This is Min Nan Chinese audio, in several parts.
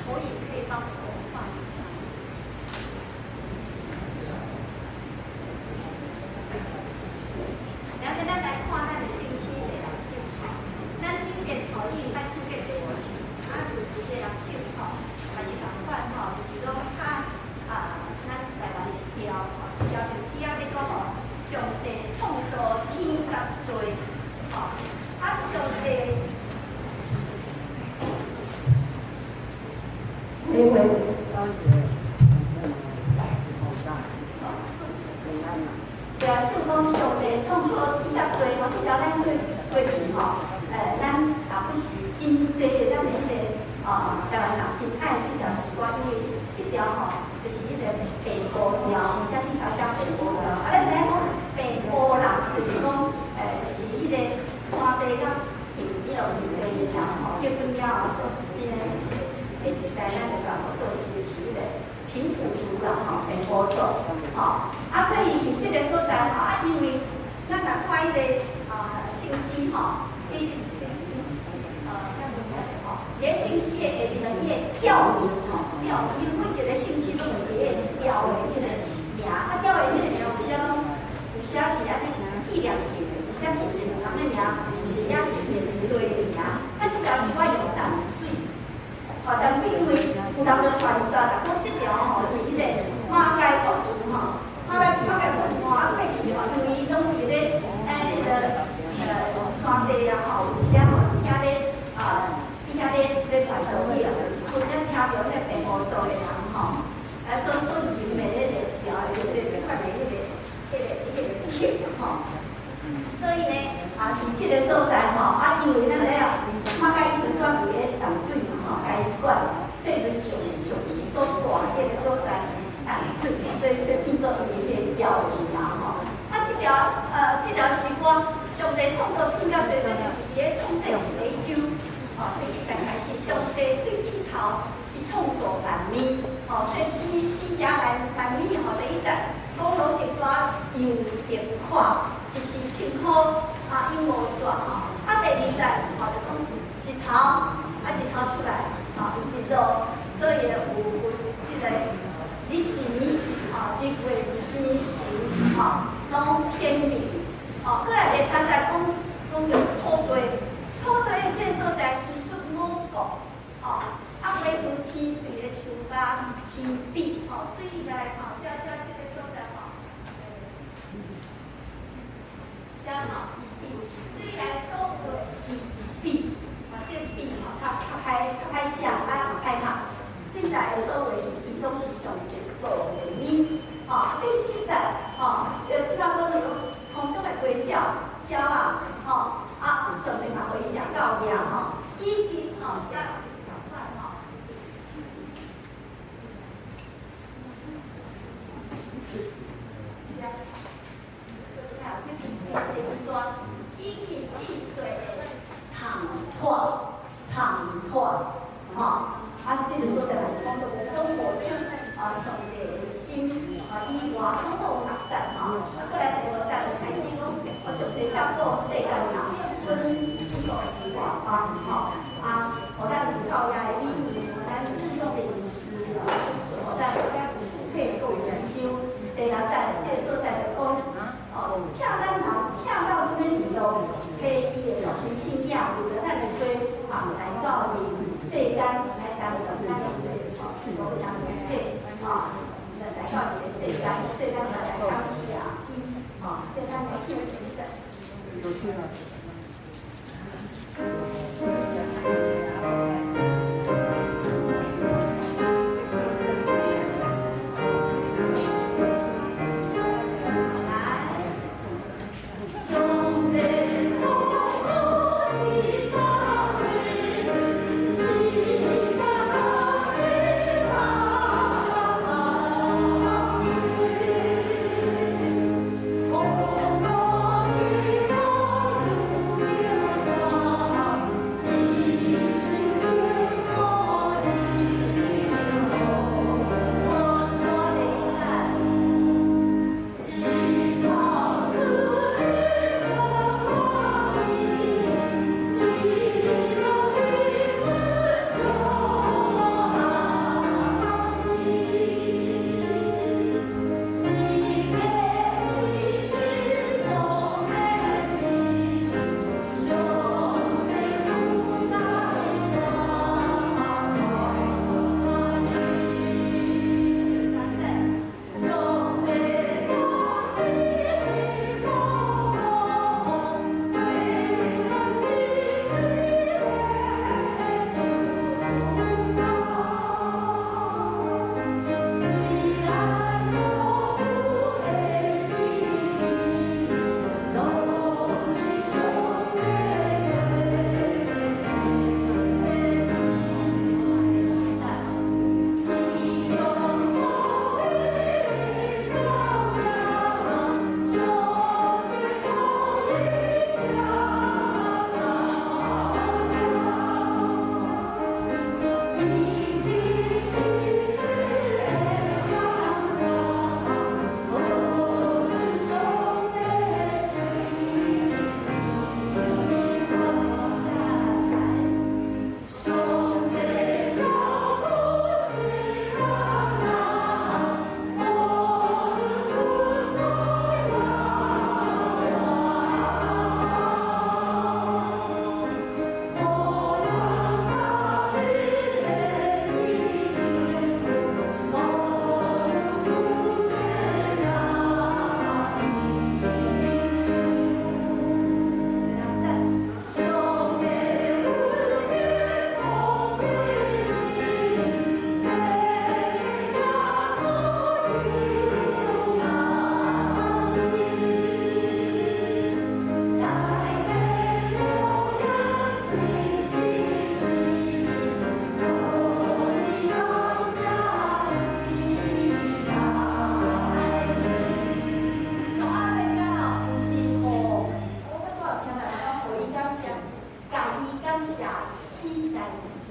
投影可以幫我放一下。然後咱來看咱的聖詩第六首吼，咱頂邊吼已經捌唱過第五首，啊，有第六首吼，嘛是仝款吼，就是講較啊，咱台灣的調吼，這條就起仔咧講吼，上帝創造天佮地，吼，啊，上帝。喂喂，對啊，想講上帝創造天佮地吼，這條咱過過去吼，咱也不是真濟咱的彼個啊，台灣人真愛這條詩歌，因為這條吼就是彼個平埔調，而且頂頭寫平埔調。啊，咱知影講平埔人就是講，是彼個山地佮平彼落平地的人吼，結婚了後所生的第一代，咱就共號做伊就是彼個平埔族啦吼，平埔族吼。啊，所以佇這個所在吼，啊，因為咱若看彼個啊聖詩吼，伊吼，佇咧聖詩的下面呢，伊的調名吼，調名，因為每一個聖詩攏有伊的調的彼個名，啊，調的彼個名有時攏有時是按呢紀念性的，有時是人的名，有時是年代的名。啊，這條是我用淡水，吼，淡水因為有人就傳說啦，講這條吼是彼個馬偕博士吼，馬偕博士吼，啊過去吼，因為伊攏佇咧彼個山地啊吼，有時啊吼佇遐咧啊，佇遐咧傳道的時陣，有時聽著彼個平埔族的人吼，啊，所吟的彼個一條的這款的彼個曲吼。所以呢，啊，佇這個所在吼，啊，因為咱知影馬偕伊陣住佇咧淡水嘛吼，共伊管，所以就將伊所住彼個所在淡水，所以變做伊的彼個調名吼。啊，這條詩歌，上帝創造天佮地，這就是佇咧創世記第一章，吼，第一節開始，上帝對起頭去創造萬物，吼，所以四四隻萬物吼，第一節講攏一大油石塊，一時穿好，啊，永無煞吼。啊，第二節吼就講日頭，啊，日頭出來，吼，有日落，所以有彼個日時暝時，吼，日月星辰，吼，攏顯明。吼，過來第三節講著土地，土地這個所在生出五穀，吼，啊，花園青翠的樹木、魚鱉，吼，水來吼，遮這個所在吼，遮吼魚鱉，水內所有的魚鱉，吼，這個鱉吼較歹寫，啊歹讀。水內所有的魚鱉攏是上帝造的物，吼，第四節吼，就這擺講著空中的飛鳥、鳥仔，吼，啊，上帝嘛予伊食夠命吼，以及吼，遮仝款吼。遮，第二段，以及治水的塘湠，塘湠，吼，啊，這個所在嘛是講到攏無出啊，上帝的心啊以外，攏都有六節吼。啊，過來第五節就開始講，哦，上帝照顧世間人，阮是天國是外邦吼，啊，予咱有夠遐的禮物，予咱日用的飲食，啊，生存，予咱有身體閣有研究。第六節這個所在就講，哦，疼咱人疼到啥物程度？差伊的獨生性囝，為著咱的罪，啊，來到人世間來擔當咱的罪，吼，無相體，吼，來到這個世間，所以咱嘛來感謝伊，吼，所以咱來唱。有趣啊。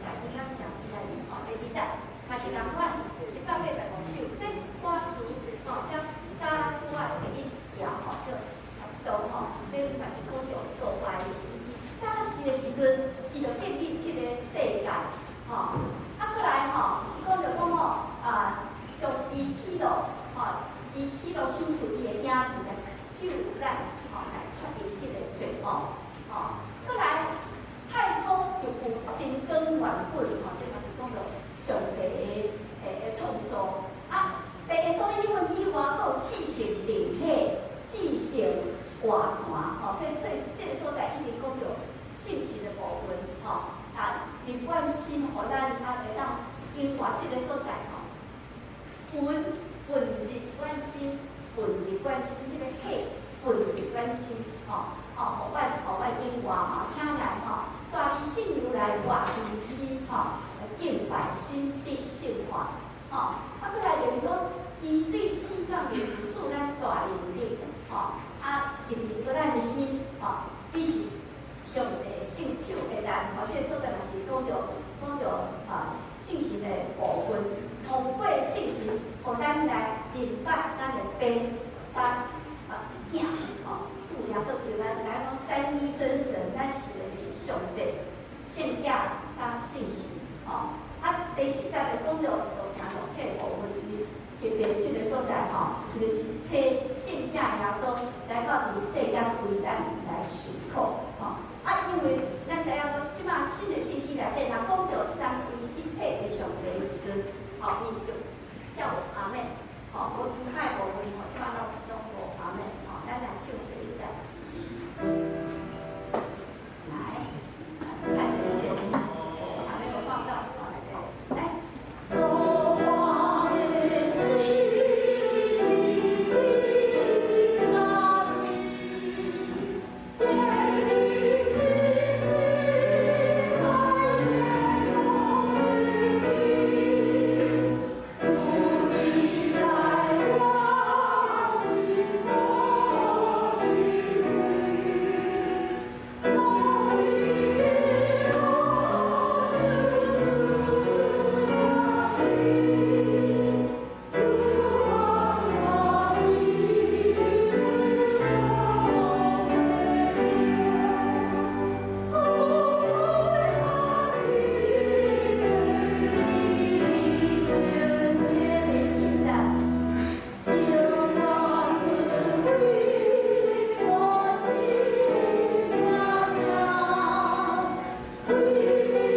在，伊咱詳細來吼。第二節嘛是仝款，185首，這歌詞吼，遮加拄仔第一條吼，叫差不多吼，這嘛是講著造化的神。早時的時陣，伊就建立這個世界，吼。啊，閣來吼，伊講著講吼，啊，將伊喜樂，吼，伊喜樂賞賜伊的影子來救咱，吼，來脫離這個罪惡，吼。閣來，太初就有真光原本，吼，這嘛是講著上帝的創造。啊，父耶穌以阮以外，閣有至聖靈體、至聖活泉，吼，這說這個所在一直講著聖神的部分，吼，啊，日願心，予咱啊會當永活這個所在，吼，魂混入阮心，混入阮心，彼個體混入阮心，吼，哦，予阮永活，吼，請來吼，帶你聖油來活人心，吼，敬拜心得聖化，吼，啊，閣來就是講，伊對天降的賜咱大能力，吼，啊，入入咱的心，吼，你是上帝聖手的人，吼，這個所在嘛是講著啊聖神的部分，通過聖神，予咱來認捌咱的爸、啊囝，吼，主耶穌叫咱來講三一真神，咱信的就是上帝、聖子佮聖神，吼。啊，第四節就講著道成肉體的部分，伊特別這個所在吼，就是請聖子耶穌來到佇世間為咱來受苦，吼。啊，因為咱知影講，這馬新的信息內底，若講著三位一體的上帝的時陣，吼，伊就叫阿們，吼，無其他的部分吼，這馬攏無阿們，吼，咱來唱這一節。來，開始這還沒有放到，好來來。造化的神，你早時，天地之始，萬有為，你來我心我心裡，我是第四節。永遠尊貴，我真家鄉，歸在你歡迎光歸聖耶穌，你是你是我，永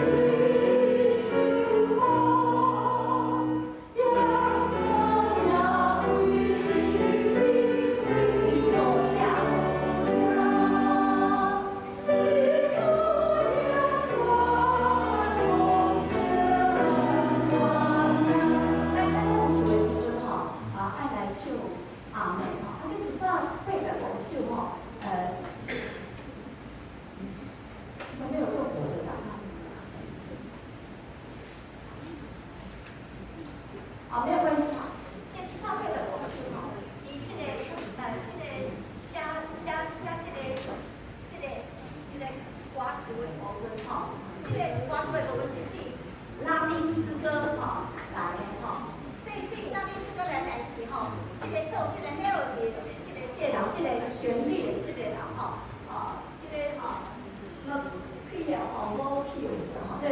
遠為作者。你是我生咱咱唱的時陣吼，啊，愛來唱阿們吼，啊，這185首吼，這個沒有用我的檔案。啊，沒有關係哈，這185首吼，伊這個寫這個歌詞的部分吼，這個歌詞的部分是對拉丁詩歌吼來的吼，所以對拉丁詩歌來，但是吼，這個做這個 melody 的這個人，這個旋律的這個人吼，哦，這個吼，Melchior 吼，Mopus 吼，這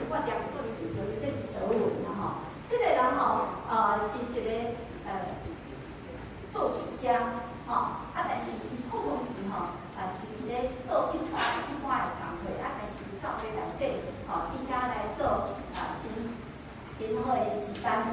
我念過去對，這是德文啦吼。這個人吼，是一個作曲家，吼，啊，但是伊普通時吼，啊是佇咧做一般的工課，啊，但是教會內底，吼，伊家來做啊真真好的詩班。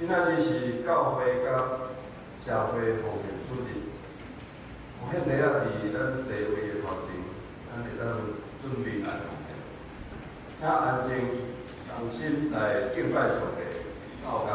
今仔日是教會佮社會奉獻主日。奉獻袋仔佇咱座位的頭前，咱會當準備來奉獻。請安靜，同心來敬拜上帝，禱告。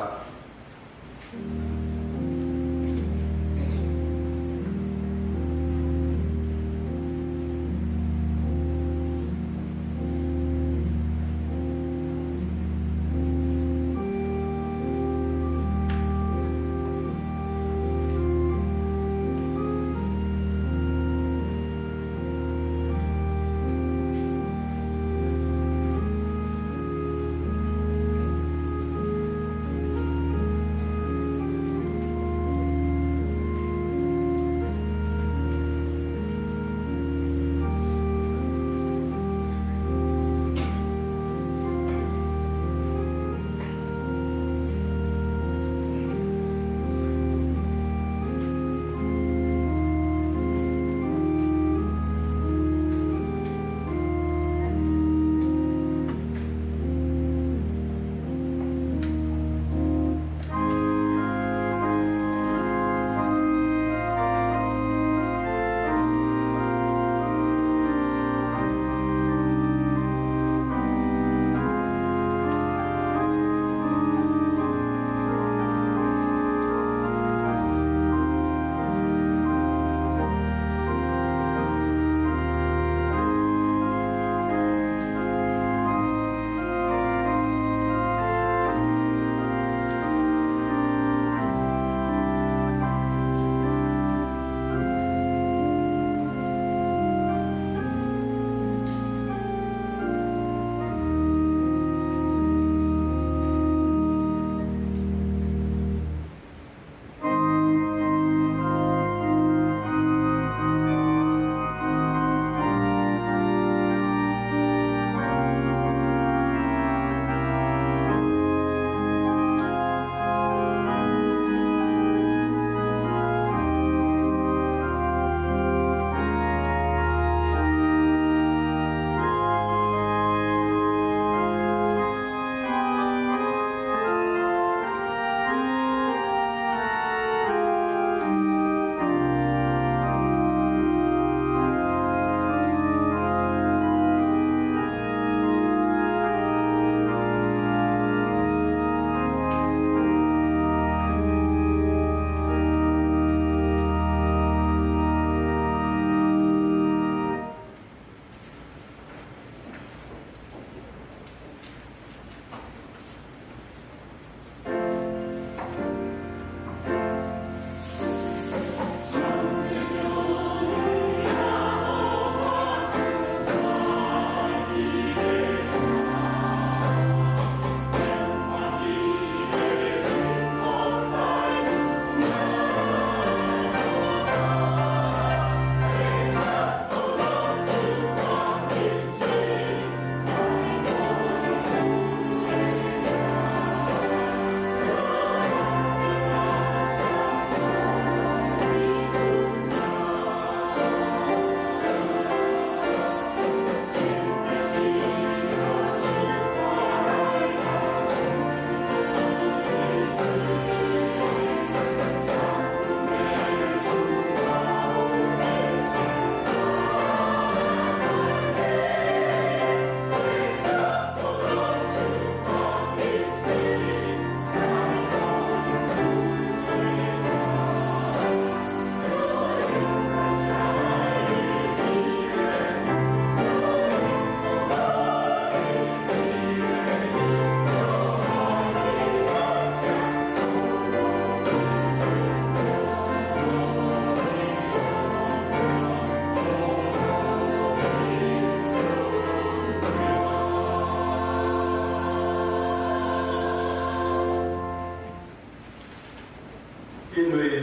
因為有一个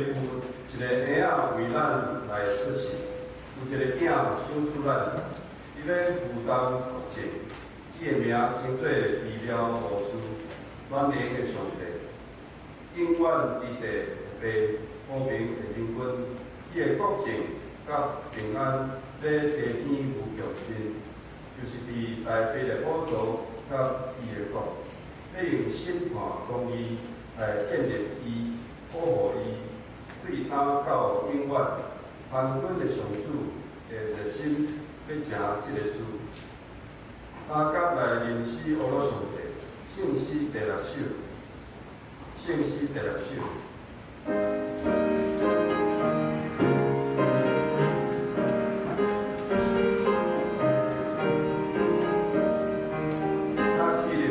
嬰仔為咱來出世，有一个囝賞賜咱，伊欲負擔國政，伊的名稱做奇妙巫師，萬能的上帝，永遠之地的父，和平的將軍，伊的國政佮平安欲加添無窮盡，就是佇大衛的寶座佮伊的國，欲用審判公義。來建立伊，保護伊，對今到永遠。萬軍的上主會熱心欲成這个事。三甲來認識阿羅上帝，聖詩第六首，聖詩第六首。請起立。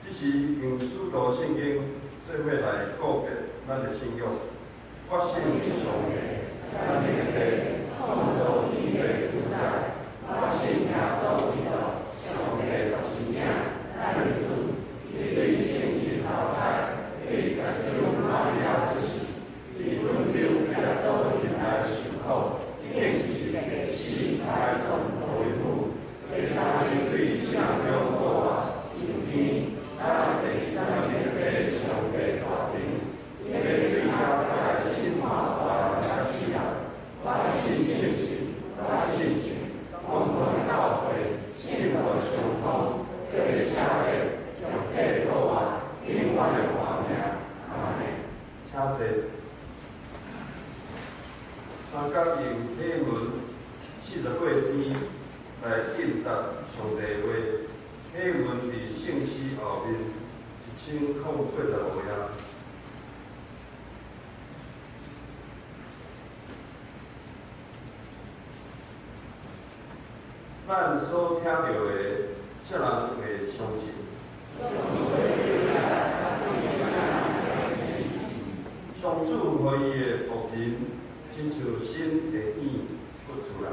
這是用使徒信經做伙來告別咱的信仰。我信上帝，咱的父，創造天地主宰。我信耶穌基督，上帝獨生子，咱的主。伊對聖神投胎，佇十四瑪利亞出世，佇本丟彼拉多底下受苦，釘十字架死，埋葬落陰府，第三日對死人中復活，上天，搭坐咱的父上帝大爿，欲對遐來審判活人佮死人。我信聖神，我信神，公同教會，聖徒相通，這个社會，肉體復活，永遠的活命。阿們。請坐。三甲用啟文48篇來應答上帝話。啟文佇聖詩後面1085頁。咱所聽著的，啥人會相信？上主予伊的僕人，親像新的耳發出來。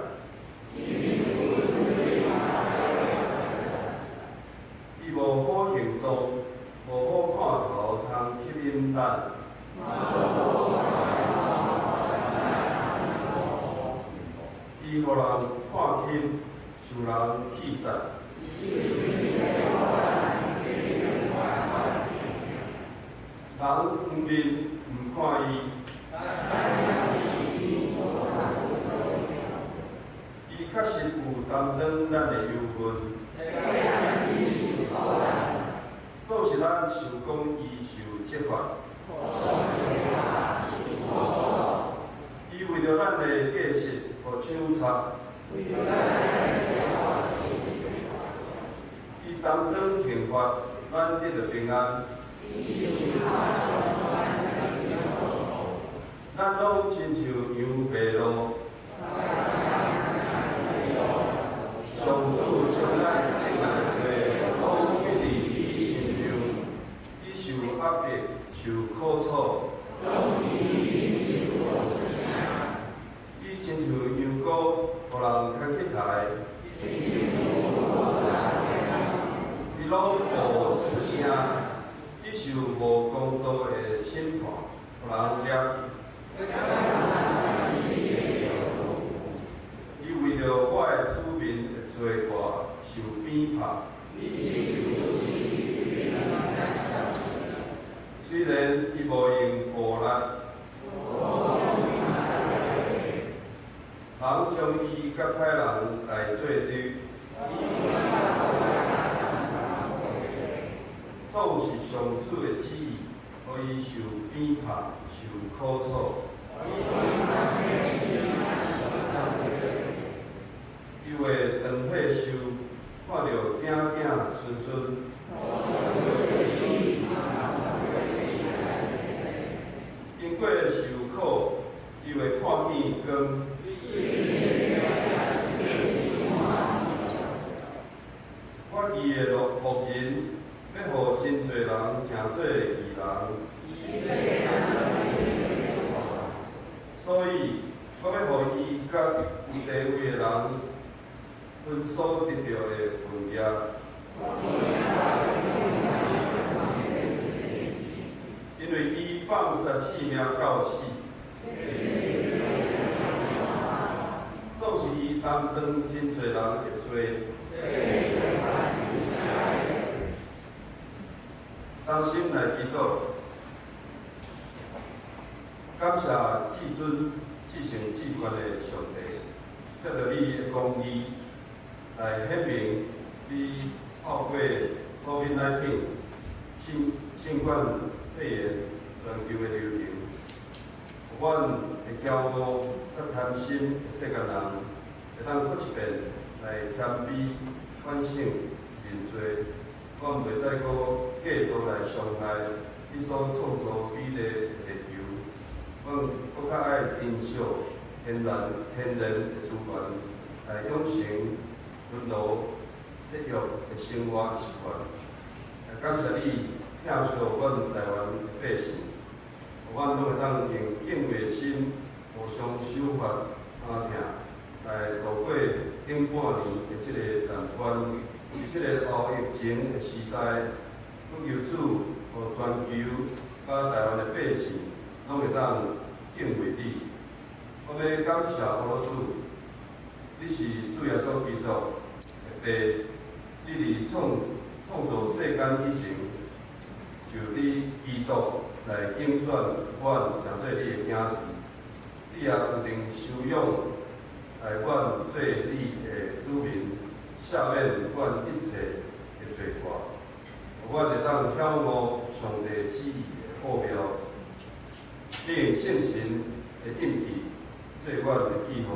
伊無好形狀，無好看頭通吸引咱。伊予人看輕，受人戲殺。人黃面毋看伊。伊確實有擔當咱的憂恨。總是咱想講伊受責罰。伊為著咱的過失，予手插。伊擔當刑罰，咱得著平安。咱攏親像羊迷路。上主將咱眾人的罪攏歸佇伊身上，伊受壓迫，受苦楚。伊親像羊羔，予人牽去刣。伊攏無出聲，伊受無公道的審判，予人掠去。伊為著我的子民的罪過受鞭拍。雖然伊無用暴力，人將伊佮歹人來做對。總是上主的旨意，予伊受鞭拍、受苦楚。伊會長歲壽，看著囝囝孫孫。經過受苦，伊會看見光。我義的牧人，欲予真濟人成做義人。所以，我欲予伊佮有地位的人分所得著的份業。因為伊放殺性命到死，總是伊擔當真濟人的罪。同心來祈禱，感謝至尊、至聖、至懸的上帝，藉著你的公義來顯明你透過 COVID-19 新冠肺炎全球的流行，予阮會驕傲佮貪心的世間人，會當閣一遍來謙卑反省認罪。阮袂使閣過度來傷害你所創造美麗的地球，阮閣較愛珍惜天然的資源，來養成溫柔節約的生活習慣。感謝你疼惜阮台灣的百姓，予阮攏會當用敬畏的心，互相守法相疼，來度過頂半年的這个難關。佇這个後疫情的時代，懇求主，予全球佮台灣的百姓攏會當敬畏你。我欲感謝阿老主，你是主耶穌基督的爸，你佇創造世間以前，就你基督來揀選阮，成做你的囝兒。你也預定收養來阮做你的子民，赦免阮一切的罪過，予阮會當曉悟上帝旨意的奧妙。你用聖神的印記做阮的記號，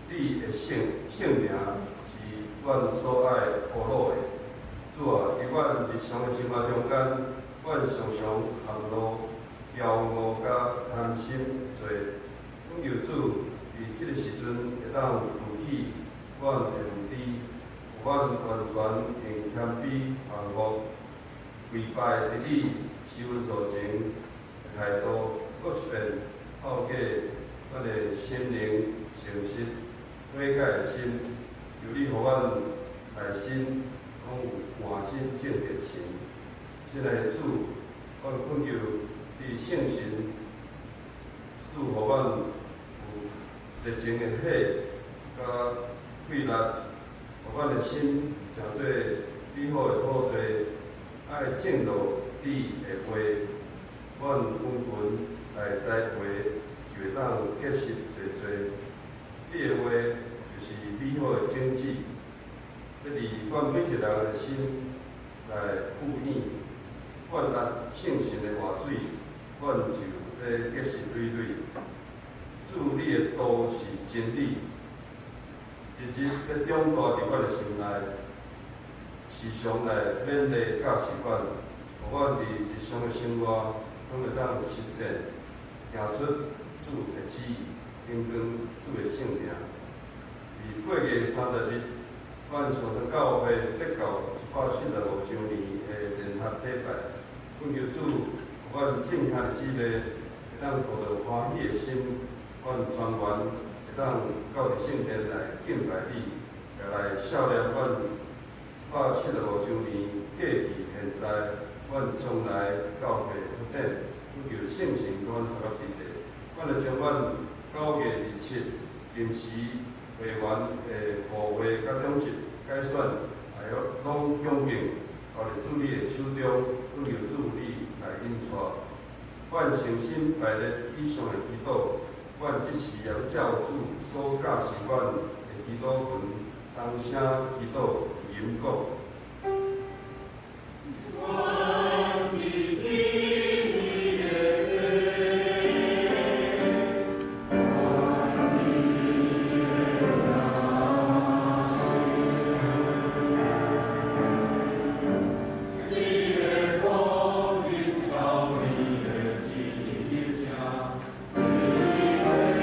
你的聖名是阮所愛呵咾的。主啊，佇阮日常的生活中間，阮常常陷入驕傲佮貪心的罪。懇求主佇這个時陣會當除去阮的無知，予阮完全用謙卑降服、跪拜佇你施恩座前的態度，閣一遍透過咱的心靈誠實悔改的心，求你予阮內心攏有換心正直的心。親愛的主，阮懇求你聖神賜予阮有熱情的火佮費力，予阮的心成做美好的土地，愛種落你的話，阮殷勤來栽培，就會當結實濟濟。你的話就是美好的種子，欲佇阮每一個人的心來賦予，灌壓聖神的活水，阮就欲結實累累。主，你的道是真理，日日欲長大佇阮的心內，時常來勉勵教示阮，予阮佇日常的生活攏會當實踐，行出主的旨意，榮光主的聖名。佇八月30日，阮上山教會設教145周年的聯合禮拜，懇求主，予阮眾兄弟姊妹會當抱著歡喜的心，阮全員會當到佇聖殿來敬拜你，也來數念阮175周年過去、現在、阮將來教會發展，懇求聖神佮阮相佮佇咧，阮會將阮9月27臨時會員的部會佮長執改選，會攏恭敬交佇主你的手中，懇求主你來引帶。阮誠心拜列以上的祈禱，阮這時也欲照主所教示阮的祈禱文，同聲祈禱，吟講。阮佇天的父，願你的名，你的國臨到，你的旨意成，你的名。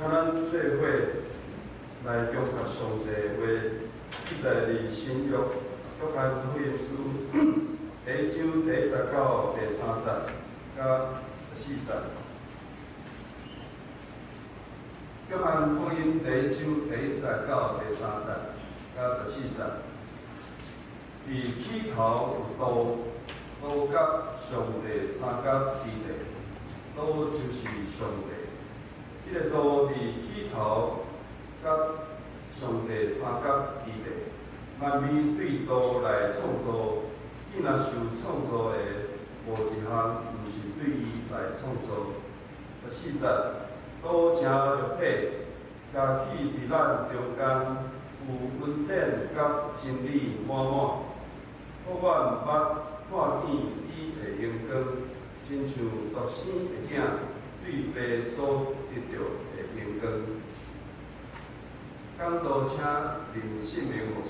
請咱做伙來誦讀上帝話，記載佇新約約翰福音書第一章第一節到第三節，佮14節。約翰福音第一章第一節到第三節，佮14節。佇起頭有道，道佮上帝相佮佇咧，道就是上帝。彼個道佇起頭佮上帝相佮佇咧，萬物對道來創造，伊若受創造的，無一項毋是對伊來創造。14節，道成肉體，家起佇咱中間，有恩典佮真理滿滿。予阮捌看見伊的榮光，親像獨生的囝對爸所得著的榮光。講道請林信明牧師，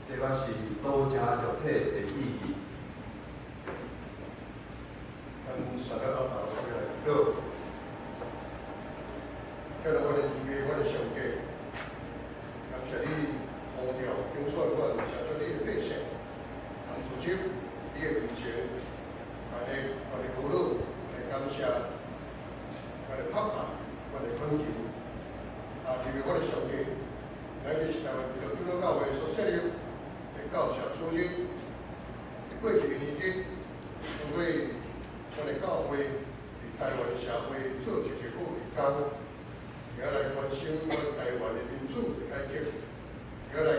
題目是道成肉體的意義。咱三個阿爸出來祈禱，今日我的天父，我的上帝，感謝你呼召揀選阮，成做你的百姓，通出席你的面前，來來來苦惱，來感謝，來拍敗，來懇求。啊，特別我的上帝，咱這是台灣基督長老教會所設立的教社組織，過去的年日，通過阮的教會佇台灣社會做一個好義工，也來關心阮台灣的民主的改革，也來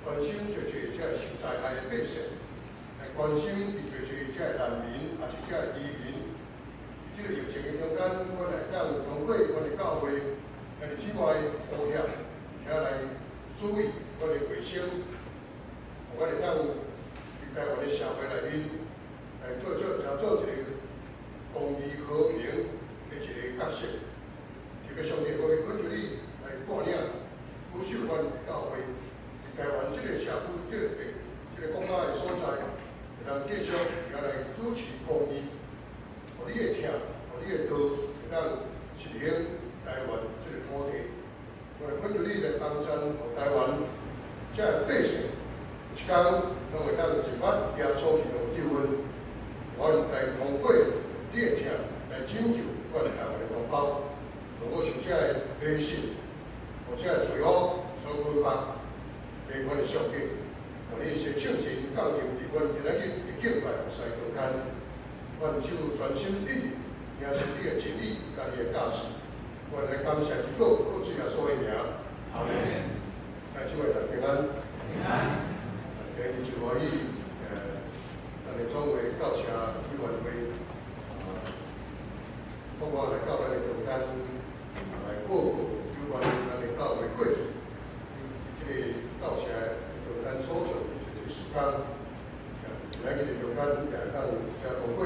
關心濟濟這受災害的百姓，來關心佇濟濟這難民，也是這移民。佇這個疫情的中間，阮會當通過阮的教會，兄弟姊妹呼籲，也來注意阮的衛生，予阮會當佇台灣的社會內面來做做，成做一個公義和平的一個角色。這個上帝，我欲懇求你來帶領、保守阮的教會，佇台灣這個社區、這個地、這個國家的所在，會當繼續也來主持公義，予你的疼，予你的道，會當實行台灣這個土地。我來懇求你來幫贊，予台灣這個百姓，有一天攏會當認捌耶穌基督的救恩，阮來通過你的疼來拯救阮台灣的同胞。如果受這個迷信，予這個罪惡所捆綁，被阮的上帝，予你的聖神降臨佇阮今仔日的敬拜服侍中間，阮就專心意領受你的真理，佮你的教示，阮來感謝祈禱，靠主耶穌的名，阿門。來，請問大家平安。平安。今日真歡喜，咱的總會教社委員會，啊，包括來到咱的中間來報告有關咱的教會過去，這個教社中間所做的一個事工。今仔日的中間也當遮通過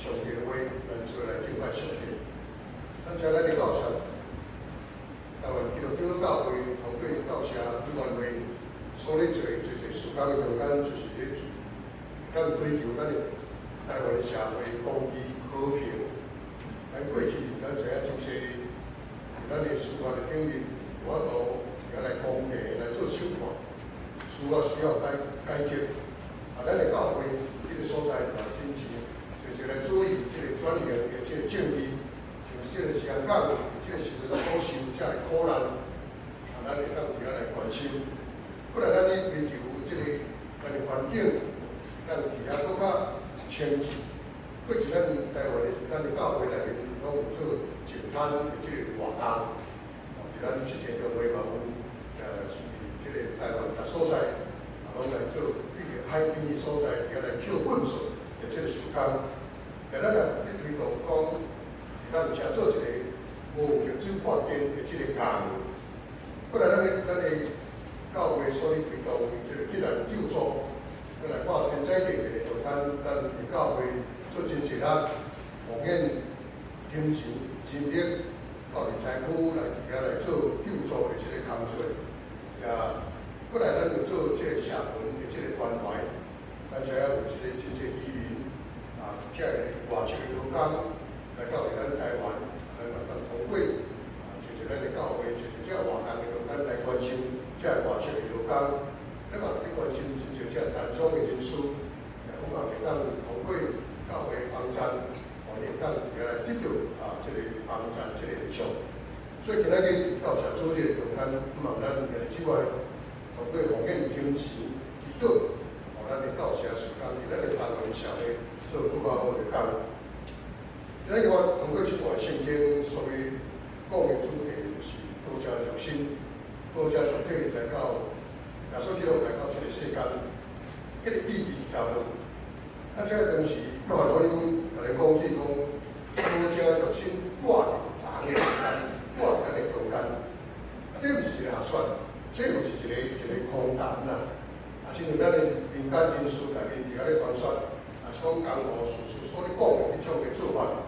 上帝的話，咱做來敬拜上帝。咱請咱的教社，台灣基督長老教會通過教社委員會所咧做的濟濟事工的中間，就是咧當追求咱的台灣的社會公義和平。咱過去咱知影真濟，咱的司法的頂面有法度也來公平來做審判，司法需要改革。啊，咱的教會這個所在嘛真濟，濟濟來注意這個轉型的這個正義，像這個香港這個時陣所受這個苦難，啊，咱會當佇遐來關心。過來，咱咧追求這個咱的環境，當佇遐閣較清氣。過去咱台灣的咱的教會內面攏有做淨灘的這個活動，啊，佇咱七賢中會嘛有，是這個台灣逐所在，啊，攏來做比如海邊的所在，佇遐來抾糞掃的這個事工。但咱若咧推動講，咱誠做一個無強制發電的這個功能。過來，咱的教會所咧推動這個急難救助，過來掛天災地的中間，咱的教會出真濟力，奉獻金錢、人力，到佇災區來佇遐來做救助的這個工作。也過來，咱有做這個社群的這個關懷，咱知影有一個真濟移民啊，這個外籍的勞工來到佇咱台灣，咱嘛當通過啊，濟濟咱的教這外戚的勞工，你嘛去關心真濟這殘障的人士，我嘛會當通過教會網站，予你會當來得著啊，這個幫贊這個現象。所以今仔日到社主日中間，希望咱兄弟姊妹通過奉獻金錢祈禱，予咱的教社事工佇咱的台灣社會做閣較好的工。今仔日我通過這段聖經所謂講的主題，就是道成肉身，道成肉體來到耶穌基督來到這個世間，彼個意義佇佗落。啊，這個當時約翰福音共咱講起講，道成肉身住佇人的中間，住佇咱的中間。啊，這毋是一個學說，這毋是一個一個空談啦。啊，親像咱的民間人士內面佇遐咧傳說，也是講江湖術士所咧講的彼種的做法。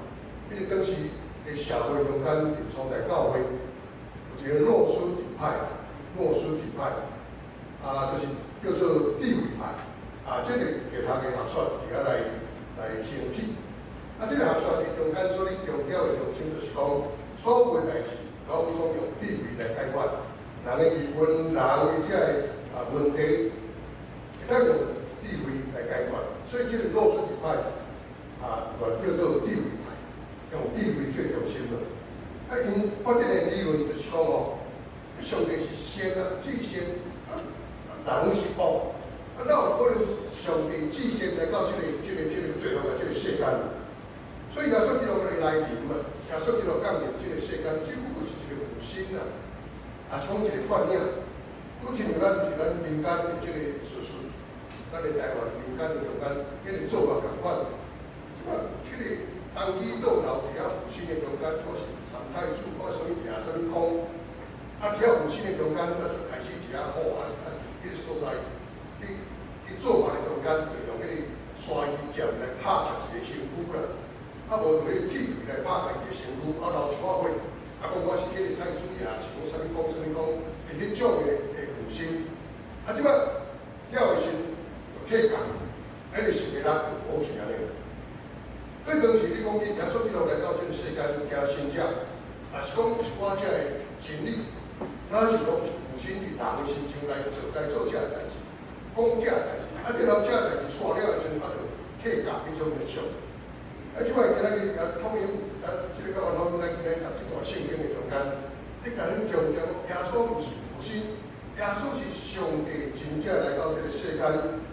因為當時佇社會中間，佇初代教會，有一個諾斯底派，諾斯底派，啊，就是叫做智慧派，啊，這個哲學的學說佇遐來來興起。啊，這個學說佇中間所咧強調的中心，就是講所有的代誌攏總用智慧來解決，人的疑問，人的這個啊問題，會當用智慧來解決。所以這個諾斯底派啊，原叫做智慧派，用智慧做中心的。啊，𪜶發展的理論就是講吼，上帝是善啊，至善，啊，人是惡，啊，哪有可能上帝至善來到這個、這個、這個罪惡的這個世間？所以耶穌基督來來臨嘛，耶穌基督降臨這個世間，只不過是一個附身啊，也是講一個幻影。好親像咱佇咱民間的這個術士，咱的台灣民間的中間，彼個做法仝款。這擺彼個童乩道頭佇遐附身的中間，我是三太子，我啥物爺，啥物公，啊，佇遐附身的中間，啊，就開始佇遐吼啊啊，彼個所在，去去做法的中間，就用彼個刷衣劍來拍家己的身軀啦。啊，無就彼個鐵錘來拍家己的身軀，啊，流一寡血，啊，講我是彼個太子爺，是講啥物公，啥物公，是彼種的的附身。啊，這擺了的時就退降，彼個神的力就無去按呢。所以當時你講起耶穌基督來到這個世間行神蹟，也是講一寡這个真理，那是攏是附身佇人的身上來做來做這个代誌，講這个代誌。啊，這後這个代誌煞了的時陣，啊，就退降彼種現象。啊，這擺今仔日也統一，啊，這個約翰福音咱今日讀這段聖經的中間，你共咱強調講，耶穌毋是附身，耶穌是上帝真正來到這個世間，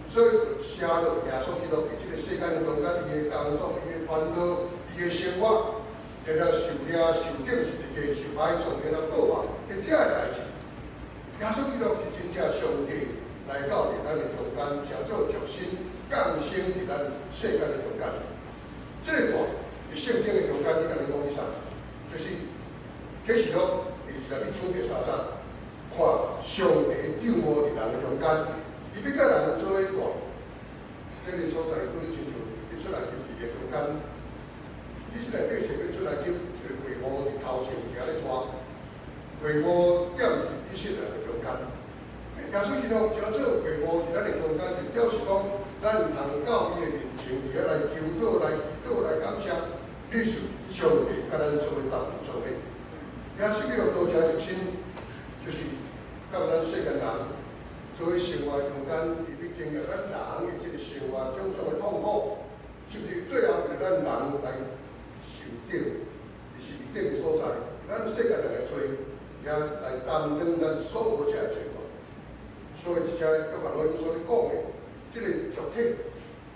所以寫落耶穌基督佇這個世間的中間，伊的工作、伊的傳道、伊的生活，然後受掠、受釘十字架、受埋葬，然後復活，的這个代誌，耶穌基督是真正上帝來到佇咱的中間，成做肉身降生佇咱世間的中間。這個段佇聖經的中間，你共你講啥？就是啟示錄第二十一章第三節，看上帝降臨佇人的中間，伊欲佮人做伙住，彼個所在拄咧親像你出埃及記的中間，以色列百姓欲出埃及，一個會幕佇頭前佇遐咧帶，會幕踮佇以色列的中間。耶穌基督成做會幕佇咱的中間，就表示講，咱通到伊的面前，佇遐來求禱、來祈禱、來感謝，彼是上帝佮咱做伙鬥做伙。耶穌基督道成肉身，就是佮咱世間人做伙生活的中間，伊欲經驗咱人的這個生活種種的痛苦，甚至最後為咱人來受釘，佇十字架的所在，咱世間人的罪，也來擔當咱所有這个罪惡。所以，這約翰福音所咧講的，這個肉體，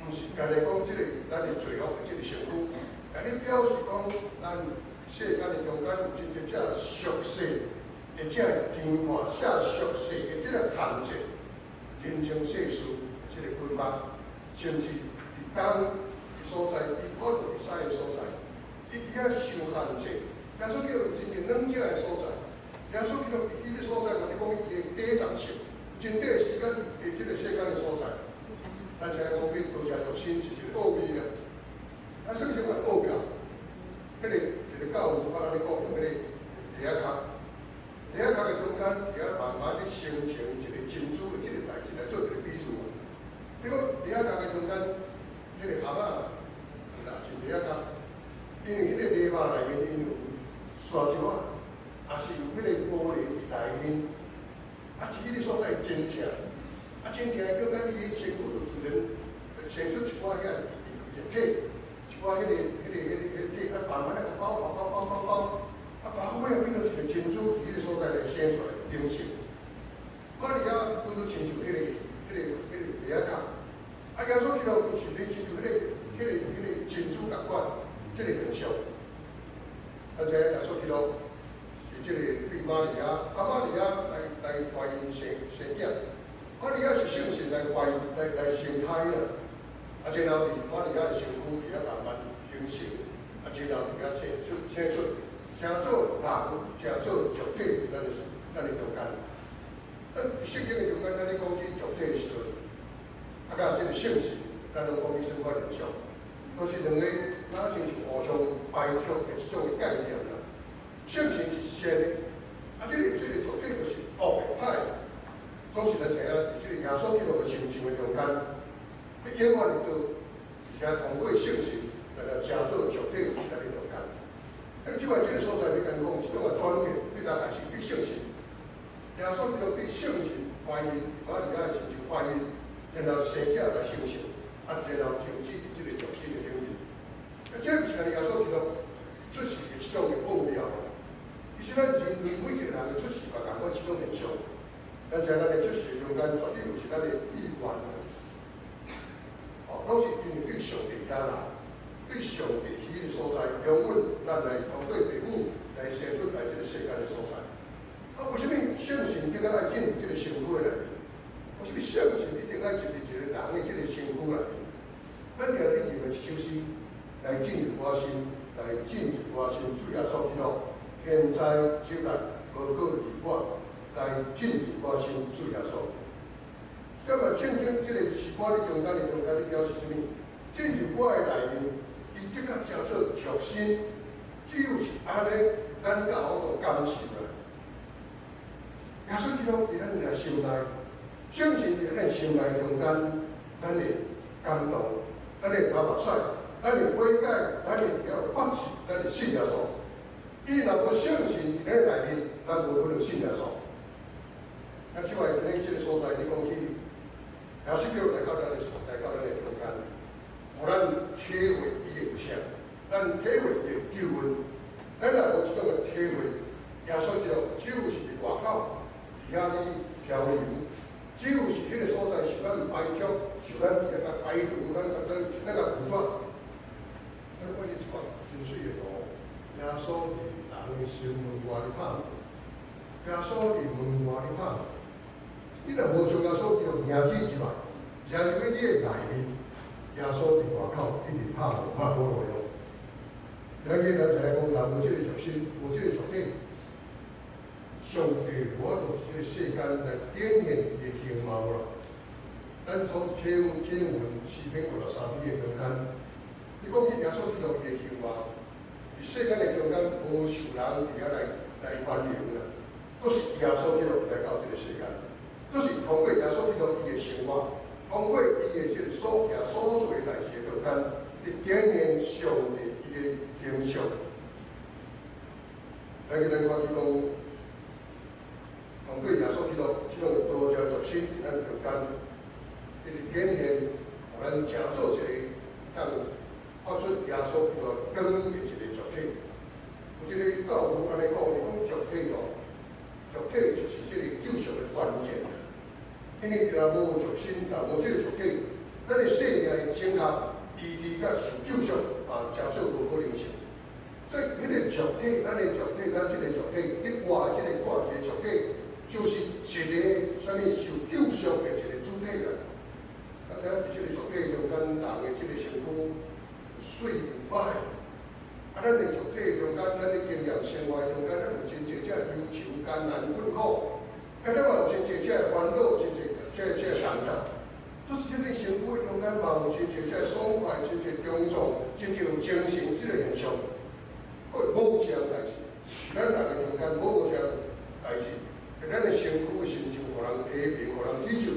毋是干焦講這個咱的罪惡的這個身軀，但你表示講，咱世間的中間有真濟這俗世的這天看、這俗世的這個限制，人情世事這個捆綁，甚至佇東所在，佇可能佇西的所在，伊佇遐受限制。耶穌基督有真正軟弱的所在，耶穌基督佇彼個所在，我你講伊的短暫性，真短的時間佇這個世間的所在，咱知影講起道成肉身是一個奧秘啦。啊，什麼叫做奧秘？彼個一個教父，我共你講，用彼個螺仔殼，螺仔殼的中間，佇遐慢慢咧生成一個珍珠的這個代誌來做一個比喻。你講螺仔殼的中間，彼個蛤仔，啦，是螺仔殼，因為彼個螺肉內面因有沙石仔，也是有彼個玻璃佇內面，啊，佇彼個遐一体，一寡彼个体，啊，慢慢仔包包包包包包，啊，包尾仔變做一個珍珠，佇彼個所在來生出來形成。瑪利亞拄拄親像彼個袋仔殼，啊，耶穌基督就是你親像彼個珍珠仝款，這個形象。啊，這耶穌基督是這個對瑪利亞，啊，瑪利亞來懷孕生囝，瑪利亞是聖神來懷來生胎啦。啊，然後佇瑪利亞的身軀佇遐慢慢形成，啊，然後佇遐生出，成做人，成做肉體，咱的中間。咱聖經的中間，咱咧講起肉體的時陣，啊，佮這個聖神，咱攏講起什麼現象？都是兩個，若親像互相排斥的這種的概念啦。聖神是善的，啊，這個肉體就是惡的、歹的。總是咱知影，這個耶穌基督的身像的中間，你永遠都而且通過聖神來來成做肉體佇咱的中間。啊，這擺這個所在欲共講，這種的轉變，對咱也是對聖神。耶穌基督對聖神懷孕，瑪利亞的時就懷孕，然後生囝來生成，啊，然後停止佇這個肉身的領域。啊，這毋是干焦耶穌基督出世的這種的奧妙啊！其實咱人類每一個人的出世嘛，仝款這種現象。咱知咱的出世中間絕對有是咱的意願啊！哦，攏是因為對上帝遐來，對上帝彼個所在，容允咱來通過父母來生出來這個世間的所在。啊，為啥物聖神一定愛進入這個身軀內面？為啥物聖神一定愛進入一個人的這個身軀內面？咱定咧念的這首詩，來進入我心，來進入我心，主耶穌基督，現在這日無過佇我，來進入我心，主耶穌。這麼聖經這個詩歌的中間的中間，你表示啥物？進入我的內面，伊得較叫做肉身，只有是按呢，咱才有法度感受啦。耶穌基督佇咱的心內，聖神佇咱心內中間，咱會感動，咱會流目屎，咱會悔改，咱會曉放棄，咱會信耶穌。伊若無聖神佇咱內面，咱無可能信耶穌。啊，這擺佇這個所在，你講起耶穌基督來到咱的來到咱的中間，予咱體會伊的疼，咱體會伊的救恩。咱若無這種的體會，耶穌基督只有是佇外口。佇遐咧漂流，只有是彼個所在受咱排斥，受咱遐個排除，咱共拒絕。咱看見這款真媠的圖，耶穌佇人的心門外咧拍門，耶穌佇門外咧拍門。你若無將耶穌基督迎進入來，迎入去你的內面，耶穌佇外口一直拍門，拍無路用。咱今咱知影講，若無這個肉身，無這個肉體。上帝無法度佇這個世間來展現伊的形貌啦。咱從啟文詩篇53篇的中間，你講起耶穌基督伊的形貌，佇世間的中間無受人佇遐來歡迎啦，都是耶穌基督來到這個世間，都是通過耶穌基督伊的生活，通過伊的這個所行所做的代誌的中間，佇展現上帝伊的形象。來去咱看起講。通過耶穌基督這種道成肉身，佇咱中間，伊佇展現，予咱成做一個通發出耶穌基督光的一個肉體。有這個教父按呢講，伊講肉體哦，肉體就是這個救贖的關鍵。因為若無肉身，若無這個肉體，咱的生命的整合、醫治佮受救贖啊，誠少無可能性。所以，彼個肉體，咱的肉體，咱這個肉體，你活這個看見的肉體。就是一個啥物受救贖的一個主體啦。啊，睇佇這個肉體中間，人的這個身軀水有歹。啊，咱的肉體中間，咱的經驗生活中間，咱有真濟這憂愁、艱難、困苦。啊，咱嘛有真濟這煩惱，真濟這重擔。都是這個身軀中間嘛有真濟這爽快，真濟強壯，真濟有精神這個現象。閣無啥代誌，咱人的中間無啥代誌。咱的身軀親像予人批評，予人恥笑，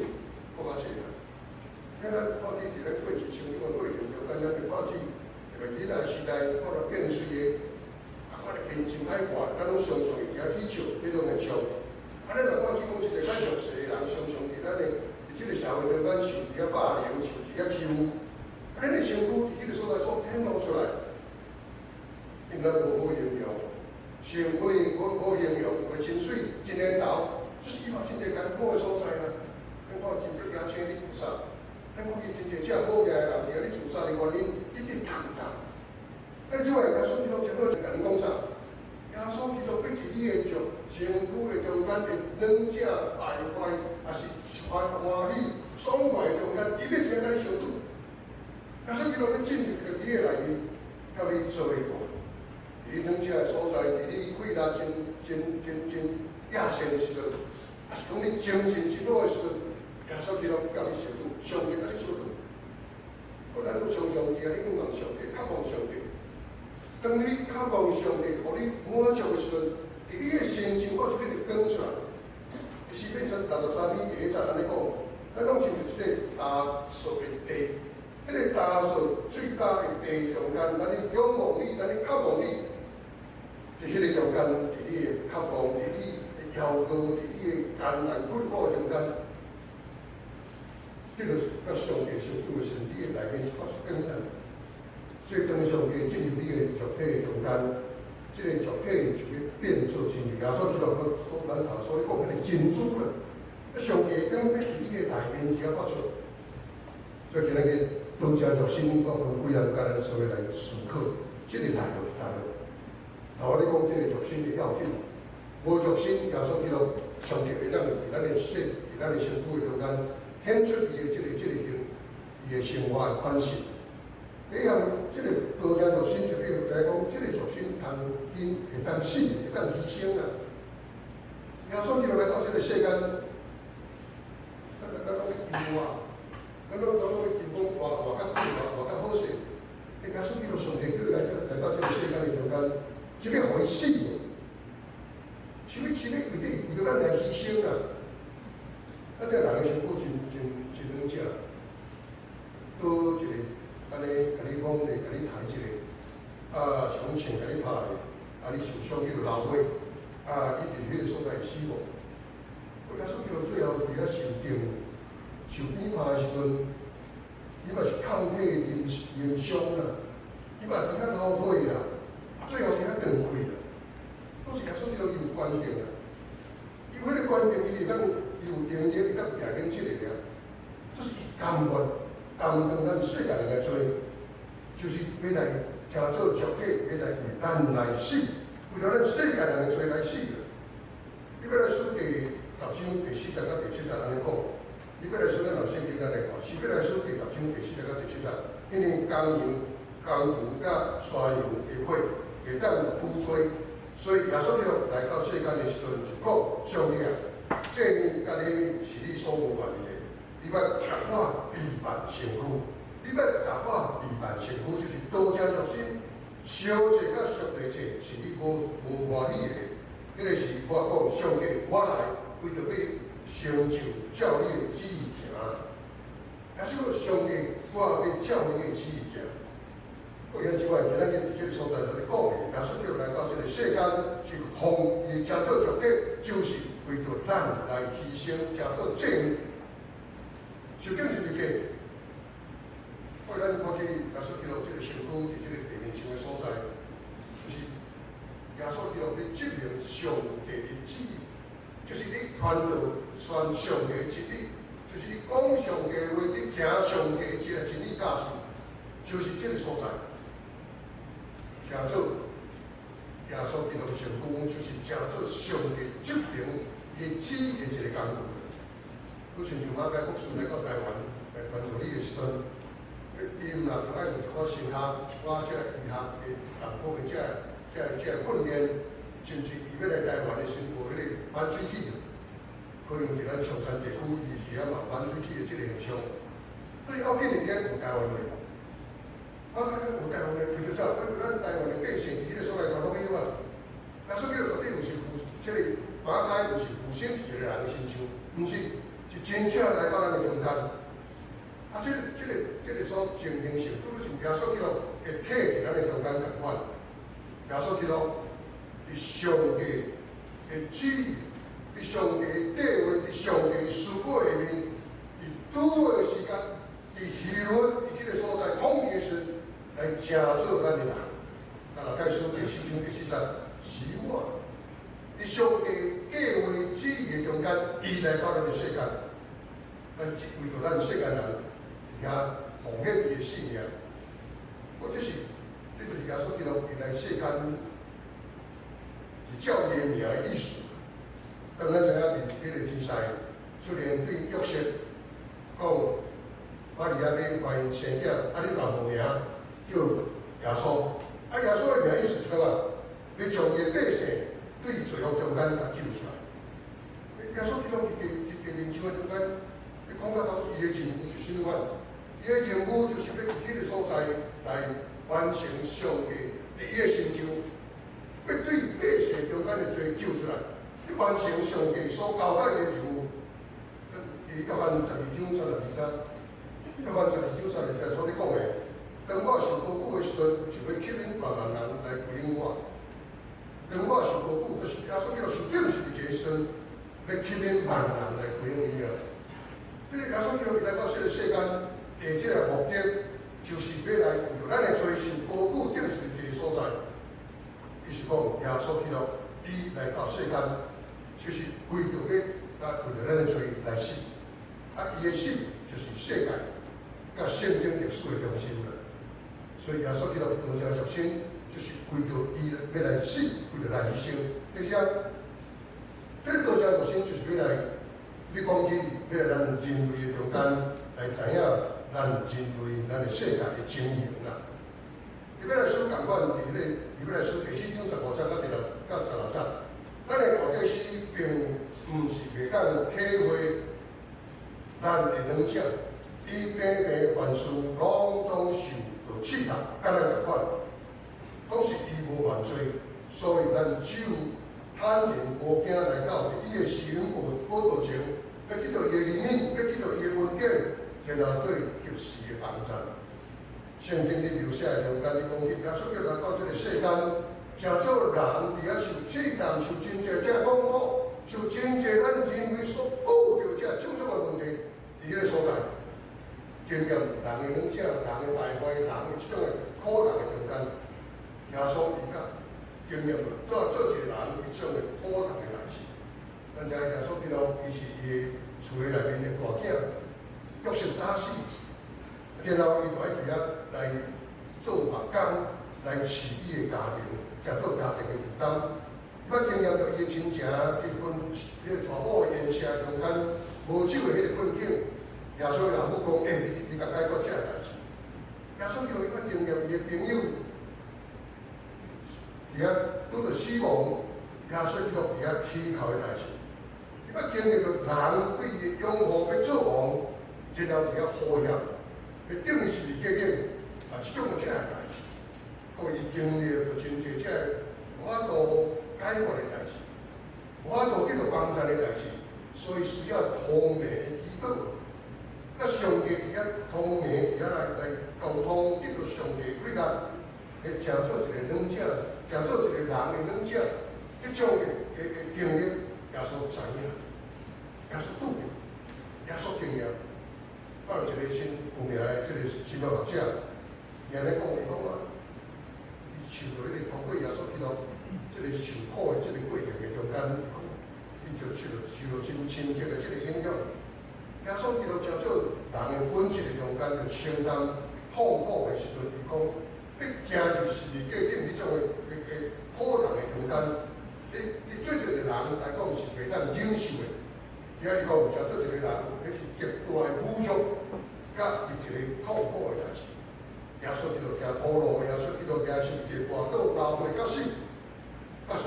閣較濟啦。咱看起佇咱過去生活過程中間，咱就看起，特別囡仔時代看著變媠的，啊，看著面真歹看，咱攏常常會驚恥笑，彼種現象。啊，咱若看起講一個較弱勢的人，常常佇咱的佇這個社會中間受佇遐霸凌，受佇遐欺負，啊，咱的顯露出來。因咱無好形容，身體無好形容，話真媠、真緣投，就是伊嘛真濟艱苦的所在啊。咱看真濟野生咧自殺，咱看見真濟這好額的人佇遐咧自殺的原因，一定痛痛。咱這擺耶穌基督真好，共你講啥？耶穌基督欲佇你的肉身軀的中間的軟正敗壞，抑是歡歡喜爽快的中間，伊欲佇遐共你相拄。耶穌基督欲進入到你的內面，共你做伴。佇你軟正的所在，佇你氣力真真真真野性的時陣，抑是講你精神真好的時陣，耶穌基督共你相拄，上帝共你相拄。我咱攏常常佇遐咧仰望上帝，渴望上帝。當你渴望上帝，予你滿足的時陣，佇你的心情發出彼個光出來。詩篇63篇第一節按呢講，咱講親像這個焦燥的地，彼個焦燥最焦的地中間，咱咧仰望你，咱咧渴望你。佇彼個中間，佇你的渴望，佇你的枵餓，佇你的艱難困苦的中間，你著佮上帝相拄的時陣，你的內面就發出光來。所以當上帝進入你的肉體中間，這個肉體就會變做親像耶穌基督所咱頭所講彼個珍珠啦。啊，上帝的光欲佇你的內面遐發出。所以今仔日道成肉身，我分幾項佮咱稍微來思考，這個內容是啥物？頭我咧講這個肉身的要緊，無肉身，耶穌基督上帝會當佇咱的身，佇咱的身軀的中間顯出伊的這個形，伊的生活的款式。第二項，這個道成肉身就變知影講，這個肉身通緊會當死，會當犧牲啊。耶穌基督來到這個世間，咱攏咧求啊，咱攏咧求講活活較久，活活較好勢。耶穌基督上帝叫伊來這來到這個世間的中間，是欲予伊死的，是欲是欲為著為著咱來犧牲啊！咱這人的身軀真真真軟正，倒一個按呢，共你摸咧，共你抬一下，啊，是講槍共你拍咧，啊，你受傷去就流血，啊，你佇彼個所在會死無？我耶穌基督最後佇遐受釘、受鞭拍的時陣，伊嘛是抗體淋淋傷啦，伊嘛佇遐流血啦，啊，最後佇遐斷氣啦，都是耶穌基督伊有權柄啊，伊有彼個權柄，伊會當伊有能力，會當行緊這个爾，就是伊甘願擔當咱世界人的罪，就是欲來成做肉體，欲來為咱來死，為著咱世界人的罪來死。希伯來書第10章第4節佮第7節按呢講，希伯來書咱若聖經咱來看，希伯來書第10章第4節第7節，因為公羊、公牛佮山羊的血會當除罪，所以耶穌基督來到世間的時陣就講：上帝啊，祭物佮禮物是你所無願意的，你欲共我預辦身軀，你欲共我預辦身軀，就是道成肉身，燒祭佮贖罪祭是你無無歡喜的。彼個是我講上帝，我來為著欲成就照你的旨意行。但是講上帝，我欲照你的旨意行。閣遐之外，今仔日佇這個所在就咧講的，耶穌基督來到這個世間，是奉伊成做肉體，就是為著咱來犧牲，成做祭物。究竟是毋是假？後咱看見耶穌基督這個身軀佇這個地面上的所在，就是耶穌基督欲執行上帝的旨意，就是你傳道傳上帝的真理，就是你講上帝的話，你行上帝的這個真理教示，就是這個所在。成做耶穌基督的身軀，就是成做上帝執行伊旨意的一個工具。佮親像馬偕牧師來到台灣來傳道理的時陣，伊毋若著愛用一寡神學、一寡這個醫學的淡薄的這個訓練，甚至伊欲來台灣的時陣，無彼個挽喙齒，可能佇咱松山地區，伊佇遐嘛挽喙齒的這個現象。對要緊的，伊愛有台灣話。馬偕有台灣話，為著啥？為著咱台灣的百姓佇彼個所在傳福音啊。耶穌基督絕對毋是附，這個馬偕毋是附身佇一個人的身上，毋是，是真正來到咱的中間。啊，這個所情形是，拄拄像耶穌基督的體佇咱的中間仝款。耶穌基督佇上帝的旨意，佇上帝的計劃，佇上帝的思考下面，佇拄好的時間，佇希律佇這個所在統治時，來成做咱的人。瑪拉契書第四章第四節，是我佇上帝計劃旨意的中間，伊來到咱的世間，咱為著咱世間人佇遐奉獻伊的性命。我這就是耶穌基督伊來世間是照伊的名的意思。當咱知影佇彼个天使出現對約瑟講，瑪利亞欲懷孕生囝，啊，你共號名叫耶穌。啊，耶穌的名意思是講啊，你將伊的百姓對罪惡中間共救出來。耶穌基督佇地靈修的中間，伊講到講伊的任務是啥物款？伊的任務就是欲佇彼个所在來完成上帝佇伊的成就，欲對百姓中間的罪救出來，去完成上帝所交代的任務。佇約翰十二章三十二節，約翰十二章三十二節所咧講的，當我受高舉的時陣，就欲吸引萬萬人來歸向我。當我受高舉，就是耶穌基督受釘十字架的時陣，欲吸引萬人來歸向伊啊。這个耶穌基督伊來到這个世間，第這个目的，就是欲來為著咱的罪受高舉釘十字架的所在。伊是講耶穌基督伊來到世間，就是為著欲來為著咱的罪來死。啊，伊的死就是世界佮聖經歷史的中心啦。所以耶穌基督道成肉身，就是為著伊欲來死，為著來犧牲。第二，這个道成肉身就是欲來，你講起欲來咱人類的中間來知影咱人類咱的世界的情形啦。希伯來書仝款，佇咧希伯來書第四章十五節到第六到十六節，咱的大祭司並毋是袂當體會咱的軟弱，伊平平凡事攏總受著試探，佮咱仝款，講是伊無犯罪，所以咱只有坦然無驚來到伊的施恩寶座前，欲得著伊的憐憫，欲得著伊的恩典，然後做及時的幫助。聖經裡描寫的中間，伊講起耶穌基督來到這個世間，誠少人佇遐受試探，受真濟這痛苦，受真濟咱人類所遇著這種種的問題，佇彼个所在，經驗人的軟弱，人的敗壞，人的這種的苦難的中間，耶穌伊佮經驗著做做一個人彼種的苦難的代誌。咱知影耶穌基督伊是伊的厝的內面的大囝，約瑟早死，然後伊就愛佇遐來做木工，來飼伊的家庭，誠做家庭的負擔。伊捌經驗著伊的親情，去分彼个娶某的筵席中間無酒的彼个困境。耶穌的老母講：“欸，你共解決這个代誌。”耶穌基督伊捌經驗伊的朋友佇遐拄著死亡，耶穌基督佇遐祈求的代誌。伊捌經歷著人對伊的擁護欲做王，然後佇遐呼喊，欲釘十字架頂，啊，這種這个代誌，閣伊經歷著真濟這个無法度解決的代誌，無法度得著幫贊的代誌，所以需要通明的祈禱。佮上帝佇遐通明佇遐來溝通，得著上帝快樂，會成做一個軟者，成做一個人的軟者，彼種的經歷，耶穌知影，耶穌拄著，耶穌經驗。我有一個真有名的這個神學學者，伊按呢講，伊講啊，伊受著彼個通過耶穌基督這個受苦的這個過程的中間，伊就受著真深刻的這個影響。耶穌基督成做人的本質的中間，就承擔痛苦的時陣，伊講，欲行入十字架頂彼種的苦難的中間，你對一個人來講是袂當忍受的。伊講，成做一個人，彼是極大的侮辱，佮是一個痛苦的代誌。耶穌基督行苦路，耶穌基督行十字架跋倒，流血到死，到死。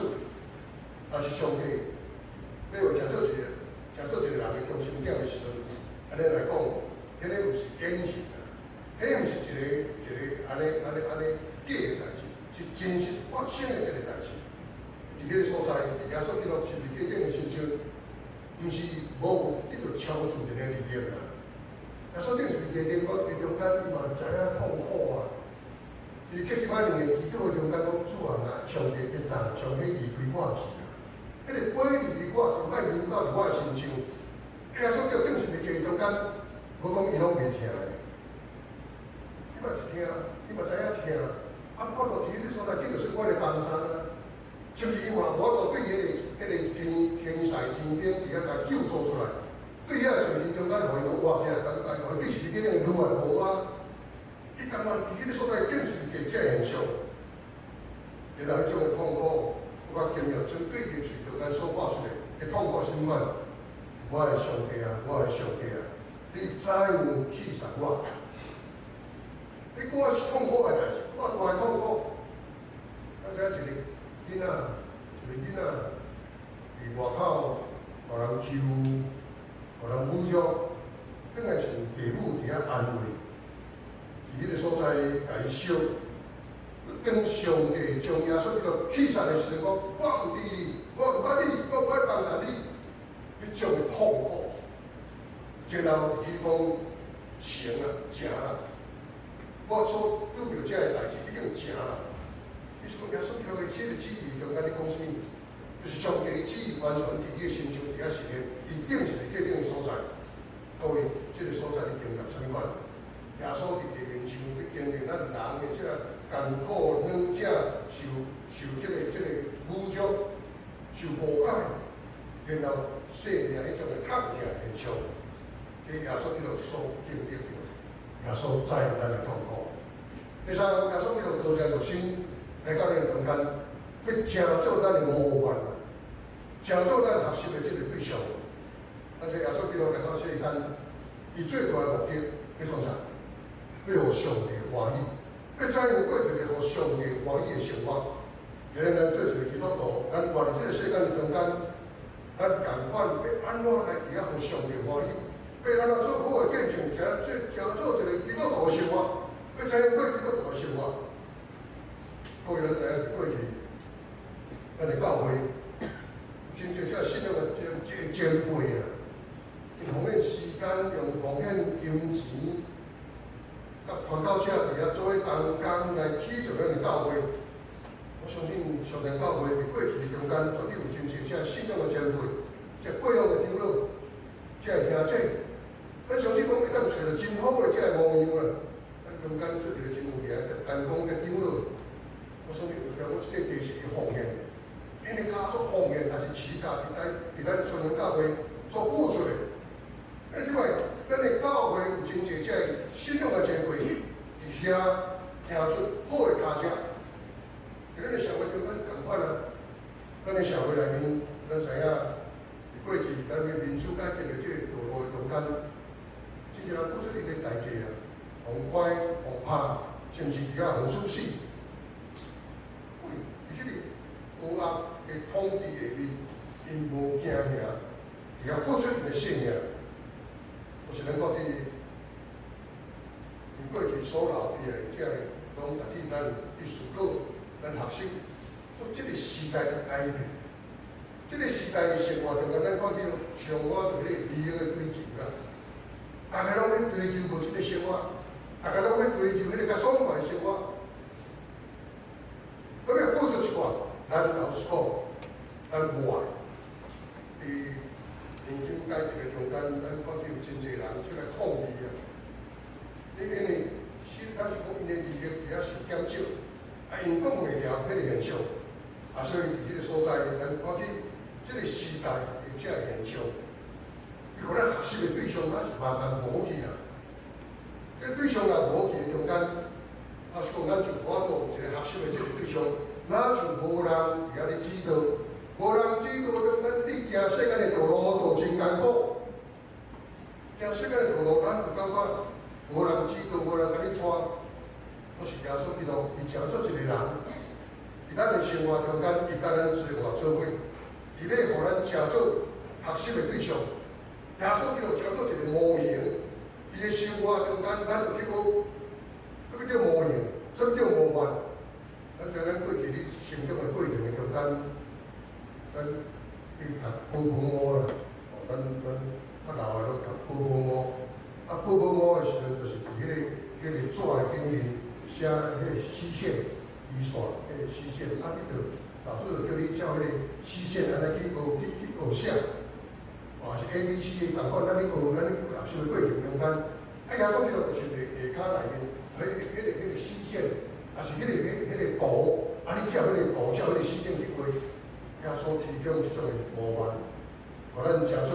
但是上帝欲為成做一個人的中心點的時陣，按呢來講，彼个毋是演戲啦，彼毋是一個一個按呢按呢按呢假的代誌，是真實發生的一個代誌。佇彼個所在，佇耶穌基督十字架頂的身上，毋是無得著超自然的利益啦。耶穌釘十字架頂，我佇中間伊嘛知影痛苦啊。伊客西馬尼的祈禱的中間講，主啊，若上帝會當將彼離開我去啊，彼個杯離開我，就莫臨到佇我的身上。耶穌叫釘十字架中間，無講伊攏袂疼的。你嘛一聽，你嘛知影疼。疼，啊，我就佇彼個所在，這就是我的幫助啊！是毋是伊嘛無法度對彼個天使天兵佇遐共救助出來？對遐情形中間，予伊閣活起來，但但予伊對是伫咧落來無啊！伊感覺佇彼個所在更是過這個現象，然後彼種的痛苦，我經驗從對伊的喙中間所發出來的痛苦心願，我的上帝啊，我的上帝啊，你怎樣棄殺我？你講是痛苦的代誌，我大的痛苦。咱知影一個囡仔，一個囡仔佇外口予人欺負，予人侮辱，轉來像父母佇遐安慰，佇彼個所在共伊惜。當上帝將耶穌基督棄殺的時陣，講我毋知你，我毋捌你，我無愛幫助你，彼種的痛苦，然後伊講成啊，成啦，我所拄著這个代誌已經成啦。意思講耶穌基督的這个旨意中間咧講啥物？就是上帝旨意完全佇伊的身上佇遐實現，伊定是佇既定的所在。各位，這個所在你經驗啥物款？耶穌佇地面上咧經歷咱人的這個艱苦、軟弱、受這個侮辱、受誤解，然後生命彼種的痛疼現象，這耶穌基督所經歷著，耶穌知咱的痛苦。第三，耶穌基督道成肉身來到咱中間，欲成做咱的模範，成做咱學習的這個對象。而且耶穌基督來到世間，伊最大的目的，欲創啥？欲予上帝歡喜，欲怎樣過一個予上帝歡喜的生活？今日咱做一個基督徒，咱活佇這個世間中間，咱仝款欲按怎來佇遐予上帝歡喜？欲按怎做好的見證，成做一個基督徒的生活？欲怎樣過基督徒的生活？各位咱知影，過去咱的教會，真正這信仰的這個前輩啊，𪜶奉獻時間，用奉獻金錢，佮傳教者佇遐做伙同工來起造咱的教會。我相信上帝教會佇過去中間，絕對有真濟這信仰的前輩，這過往的長老，這兄姐，咱相信講會當揣著真好的這个模樣啦。咱中間出一個真有名的單講的長老，我相信有我這個地是伊奉獻，𪜶的跤所奉獻，也是持家佇咱春園教會所付出的。啊，這擺咱的教會有真濟這个信仰的前輩，佇遐行出好的跤跡。佇咱的社會中間仝款啊，咱的社會內面，咱知影，佇過去咱的民主改革的這個道路的中間，真濟人付出伊的代價啊，予關、予拍，甚至佇遐予處死。喂，佇這個高壓的統治下面，𪜶無驚嚇，佇遐付出𪜶的性命。有是咱看見，𪜶過去所留低的這個，攏值得咱去思考、咱學習，做這個時代的改變。這個時代的生活中間，咱看見像我佇彼個利益的追求啦，逐家攏欲追求物質的生活，逐家攏欲追求彼個較爽快的生活。咁欲付出一寡，咱老實講，咱無愛。佇年金改革的中間，咱看見有真濟人出來抗議啊！你因為是，咱是講𪜶的利益佇遐受減少，啊，𪜶擋袂牢彼個現象，啊，所以佇彼個所在，咱看見這個時代的這個現象，伊予咱學習的對象，咱是慢慢無去啦。這對象若無去的中間，啊是講咱就無法度一個學習的這個對象，若像無人佇遐咧指導，無人指導中間，你行世間的道路都真艱苦。行世間的道路，咱就感覺無人指導，無人共你帶。我是耶穌基督，伊成做一個人，佇咱的生活中間，伊佮咱生活做伙，伊欲予咱成做學習的對象。耶穌基督成做一個模型，佇个生活中間，咱就去學，啥物叫模型？啥物叫模範？咱知咱過去咧成長的過程的中間，咱去讀保姆啦，哦，咱較老的攏讀保姆。啊，保姆的時陣，就是佇彼個紙的頂面寫彼個虛線、虛線，彼個虛線，啊，你就老師就叫你照彼個虛線按呢去學，去學寫。或是 A、B、C 的仝款，咱咧學，咱咧學習的過程中間，啊，耶穌基督就是佇下跤內面，彼個虛線，啊，圖，啊，你照彼個圖，照彼個時間去畫，耶穌提供這種的模範，予咱成做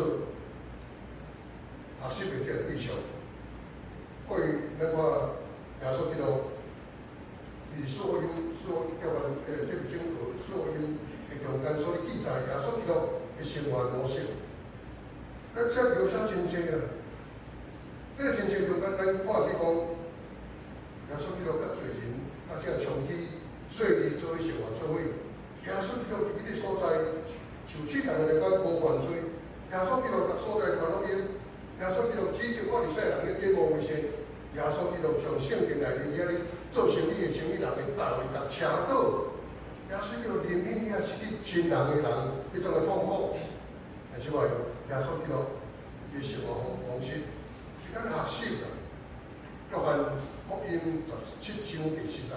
學習的這個對象。過去咱看耶穌基督，佇四福音、四福音這個整個四福音的中間所記載耶穌基督的生活模式，咱這描寫真濟啦。這個真濟中間，咱看見講，耶穌基督佮濟人，佮這個長期稅吏做伙生活做伙，耶穌基督佇彼個所在，受試探來講無犯罪，耶穌基督佇所在傳福音，耶穌基督指責法利賽人咧假冒為善，耶穌基督將聖殿內面遐咧做生意的生意人的大位共車倒，耶穌基督憐憫遐失去親人的人彼種的痛苦，但是話耶穌基督伊的生活方式是咱學習啦。約翰福音十七章第四節，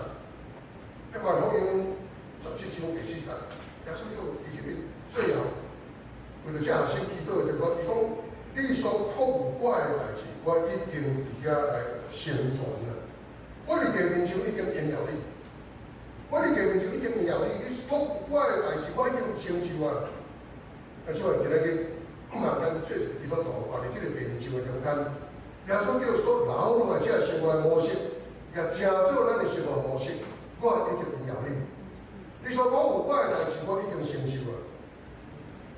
約翰福音十七章第四節，耶穌基督佇彼個最後為著這學生祈禱的地方，伊講：你所託付我的代誌，我已經佇遐來成全啦。我佇地面上已經榮耀你，我佇地面上已經榮耀你，你託付我的代誌，我已經成就啊。但是話今仔日毋通咱做一個基督徒，活佇這個地面上的中間，耶穌基督所留落來這個生活模式，也成做咱的生活模式，我已經榮耀你。你所託付我的代誌，我已經成就啊。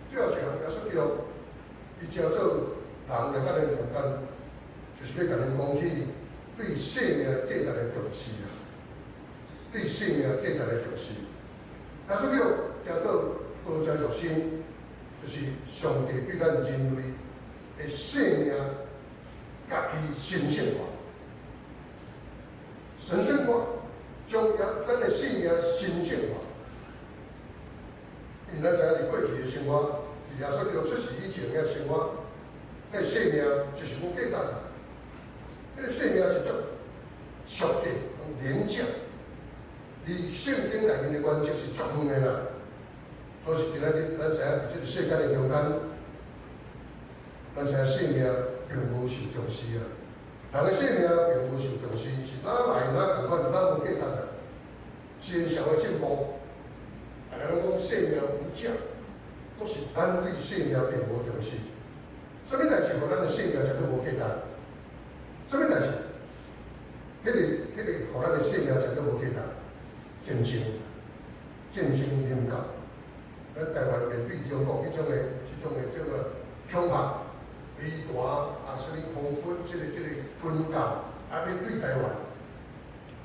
最後一項，耶穌基督伊成做人來到咱中間，就是欲共咱講起對生命價值的重視啊，對生命價值的重視。耶穌基督成做道成肉身，就是上帝對咱人類的生命，共伊神聖化、神聖化，將咱的生命神聖化。因為咱知影佇過去的生活，佇耶穌基督出世以前的生活，彼生命就是無價值啊。彼個生命是足俗價、廉價，離聖經內面的原則是足遠的啦。所以今仔日咱知影佇這個世界的中間，咱知影生命並無受重視啊。人的生命並無受重視，是哪來哪仝款，哪無價值啊？是社會進步，大家攏講生命無價，都是咱對生命並無重視。啥物代誌予咱的生命才閣無價值？啥物代誌？彼個予咱的生命才閣無價值？戰爭，戰爭臨到，咱台灣面對中國彼種的這個恐嚇、飛彈啊，啥物空軍這個軍艦啊，欲對台灣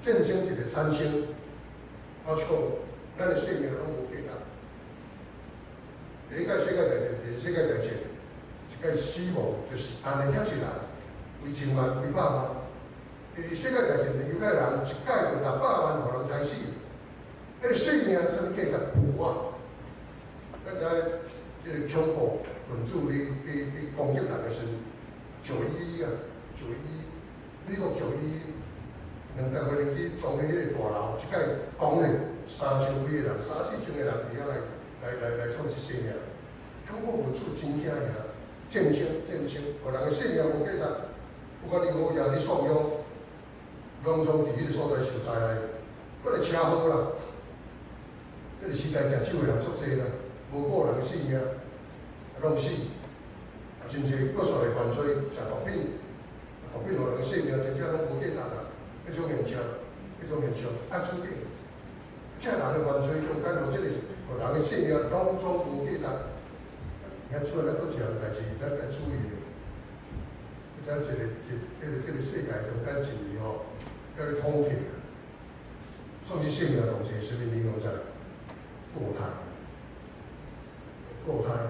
戰爭一個產生，老實講，咱的生命攏無價值。第一擺世界大戰、第二世界大戰，一擺死亡就是按呢遐濟人，幾千萬、幾百萬。第二世界大戰，猶太人一擺就600萬予人殺死，彼個生命啥物價值？無啊！咱知這個恐怖分子咧攻擊人的時陣，911啊，九一一，美國九一一，兩台飛機撞佇彼個大樓，一擺講的3000幾個人，三四千個人佇遐來喪失生命。恐怖分子真驚呀！戰爭，戰爭，予人的生命無價值。不管你好野，你喪鄉，攏總佇彼個所在受災害，閣來車禍啦。這個時代食酒的人足濟啦，無顧人的性命，攏死。啊，真濟閣煞來犯罪，食毒品，毒品予人的性命真正攏無價值啦。彼種現象，彼種現象，啊，手頂，這人的犯罪中間，予這個予人的性命攏總無價值。你看，出來咱閣一項代誌，咱愛注意的。你知影一個一這個世界中間一年吼，要咧統計啊，喪失性命統計啥物理由在？墮胎，墮胎，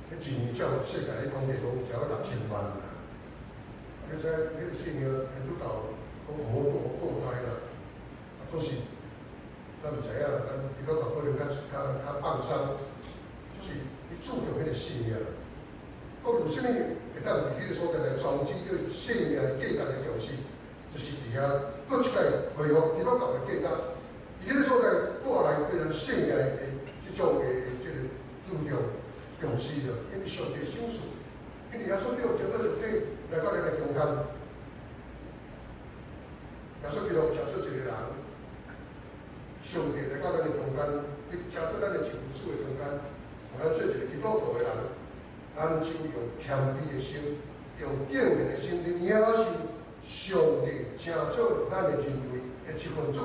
彼一年照世界咧統計講，超過6000萬啦。你知彼個性命天主教講毋好墮胎啦，啊，總是咱毋知影，咱基督教可能較放鬆，就是伊注重彼個性命。講有啥物會當佇彼個所在來終止對生命價值的重視，就是佇遐閣一擺恢復基督教的價值。佇彼個所在過來對咱生命的這種的這個注重重視了，因為上帝賞賜，因為耶穌基督成做肉體來到咱的中間，耶穌基督成做一個人，上帝來到咱的中間，伊成做咱的一份子的中間，予咱做一個基督徒的人，咱就用謙卑的心，用敬虔的心去領受上帝成做咱的人類的一份子。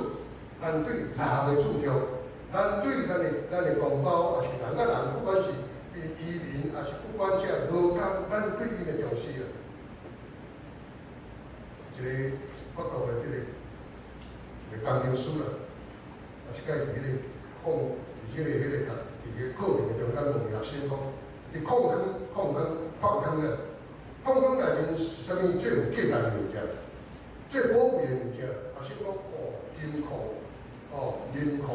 咱對人的注重，咱對咱的同胞，抑是人佮人，不管是移民，抑是不管這勞工，咱對𪜶的重視啊。一個法國的這個一個工程師啦，啊，這擺佇彼個礦，佇這個彼個讀，佇個課程的中間問學生講，佇礦坑、礦坑、礦坑啊，礦坑內面是啥物最有價值的物件？最寶貴的物件？學生講哦，金礦，哦，銀礦，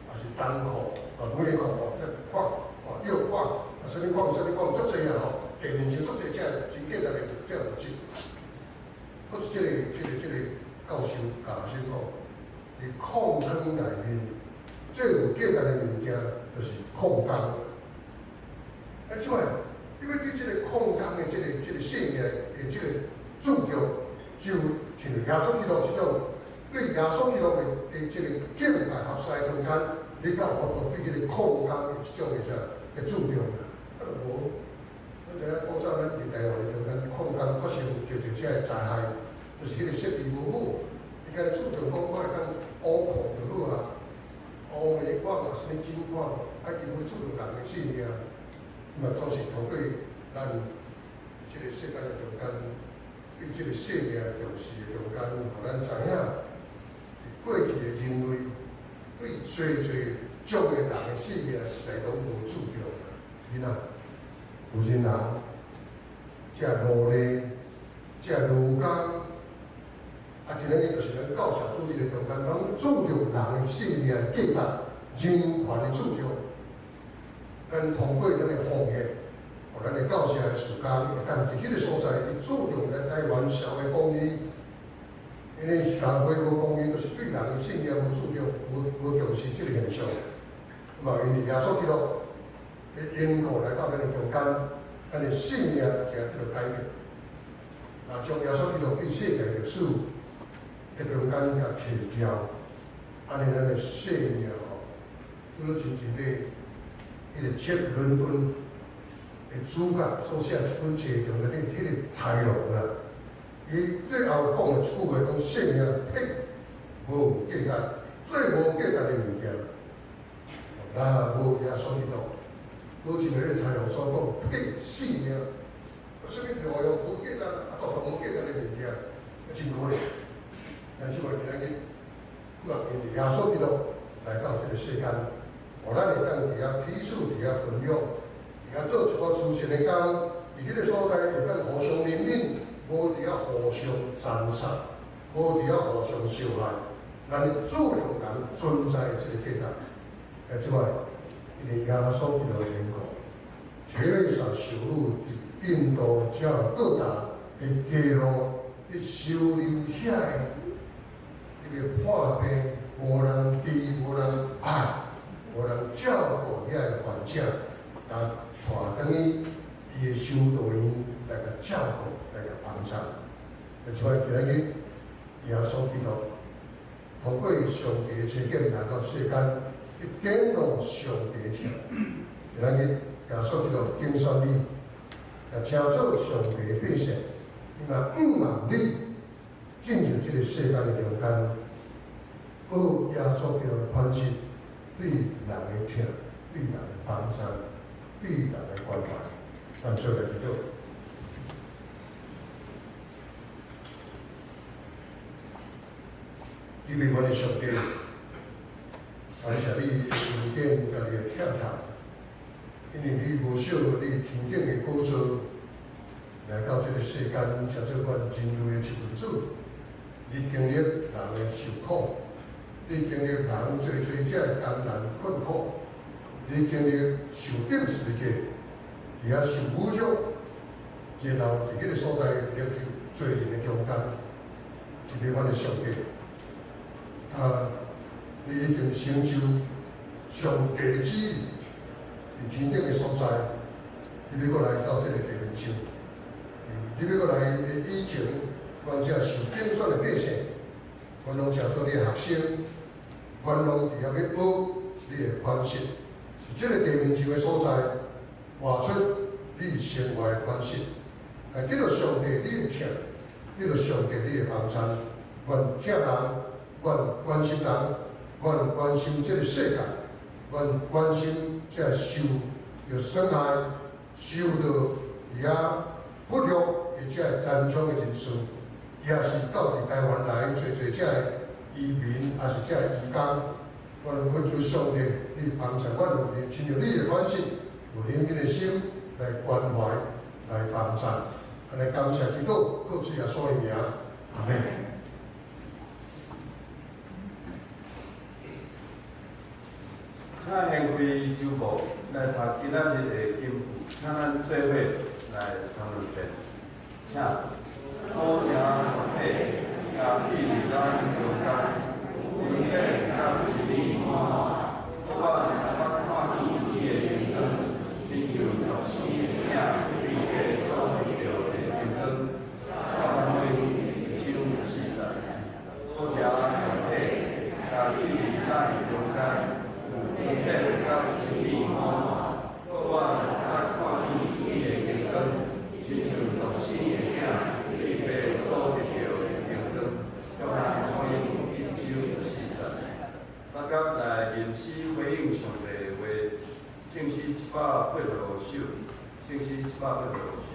抑是銅礦，啊，鎂礦哦，這礦，哦，藥礦，啊，啥物礦、啥物礦，足濟啊吼，地面上足濟這真價值的這物質。閣是這個教授共學生講，佇礦坑內面最有價值的物件，就是礦工。啊，這擺，因為對這個礦工的這個生命的這個注重，就像耶穌基督這種對耶穌基督的這個敬拜服侍中間，你敢有法度對這個礦工的這種的啥的注重啦？啊，無。咱知影古早咱佇台灣的中間，礦工發生就濟這个災害，就是彼個設備無好，伊敢若注重講我會當烏礦就好啊，烏煤礦啊，啥物金礦，啊，伊無注重人的性命，嘛總是透過咱這個世間的中間，對這個生命重視的中間，予咱知影，佇過去的人類對濟濟種的人的性命，實在攏無注重啊，囡仔。有錢人，這奴隸，這勞工，啊，今仔日就是咱教社主日的中間，攏注重人的生命價值、人權的注重。咱通過咱的奉獻，予咱的教社的事工會當佇彼個所在去注重咱台灣社會公義。因為社會無公義，就是對人的生命無注重、無重視這個現象。嘛，因為耶穌基督的恩膏來到咱的中間，咱的生命才得到改變。若將耶穌基督對世界歷史的中間共提掉，按呢咱的生命吼，拄好親像咧彼個切倫敦的主角所寫這本冊中間的彼個豺狼啦，伊最後講的一句話講：生命彼無價值，最無價值的物件，若無耶穌基督。好像彼個豺狼所講，彼性命，啊，啥物條用無價值，啊，都無價值的物件，真可憐。咱這擺今仔日，嘛因為耶穌基督來到這個世間，予咱會當佇遐彼此佇遐分享，佇遐做一寡慈善的工，佇彼個所在會當互相憐憫，無佇遐互相殘殺，無佇遐互相傷害，咱注重人存在這個價值。啊，這擺。因為耶穌基督的緣故，提蕾莎修女佇印度加爾各答的街路，去收留遐个彼個破病無人治、無人愛、無人照顧遐个患者，啊，帶轉去伊的修道院來共照顧、來共幫助。啊，這擺今仔日耶穌基督通過上帝的差遣來到世間。去展露上帝的疼，今仔日耶穌基督揀選你，也成做上帝的百姓，伊嘛向望你進入這個世間的中間，學耶穌基督的款式，對人的疼，對人的幫助，對人的關懷，咱做來祈禱。你別阮的上帝。感謝你恩典佮你的疼痛，因為你無惜你天頂的寶座來到這個世間，成做阮人類的一份子。你經歷人的受苦，你經歷人濟濟這個艱難困苦，你經歷受釘十字架，佇遐受侮辱，然後佇彼個所在立入罪人的中間，是你阮的上帝。啊！你已經成就上帝旨意，佇天頂的所在，你欲閣來到這個地面上，你欲閣來以前，阮這受揀選的百姓，阮攏成做你的學生，阮攏佇遐欲學你的款式，是這个地面上的所在，活出你生活的款式，來得著上帝你的疼，得著上帝你的幫贊，願疼人，願關心人，願關心這个世界，願關心這个受著損害、受著佇遐不育的這个殘障的人士，也是到佇台灣來濟濟這个移民，抑是這个移工，我懇求上帝，你幫助阮有親像你的款式，有憐憫的心來關懷、來幫贊，按呢感謝基督，靠主耶穌的名，阿們。請掀開周報來讀今仔日的經句，請咱做伙來讀兩遍。請，多謝上帝，共記佇咱中間，有恩典佮真理滿滿，我捌看見伊的榮光，親像獨生的囝對父所得著的榮光。約翰福音一章14節。多謝上帝，共記佇咱中間，有恩典佮真理滿滿，我捌看見伊的榮光，親像獨生的囝對父所得著的榮光。約翰福音一章14節。三甲來吟詩回應上帝的話，聖詩185首，聖詩185首。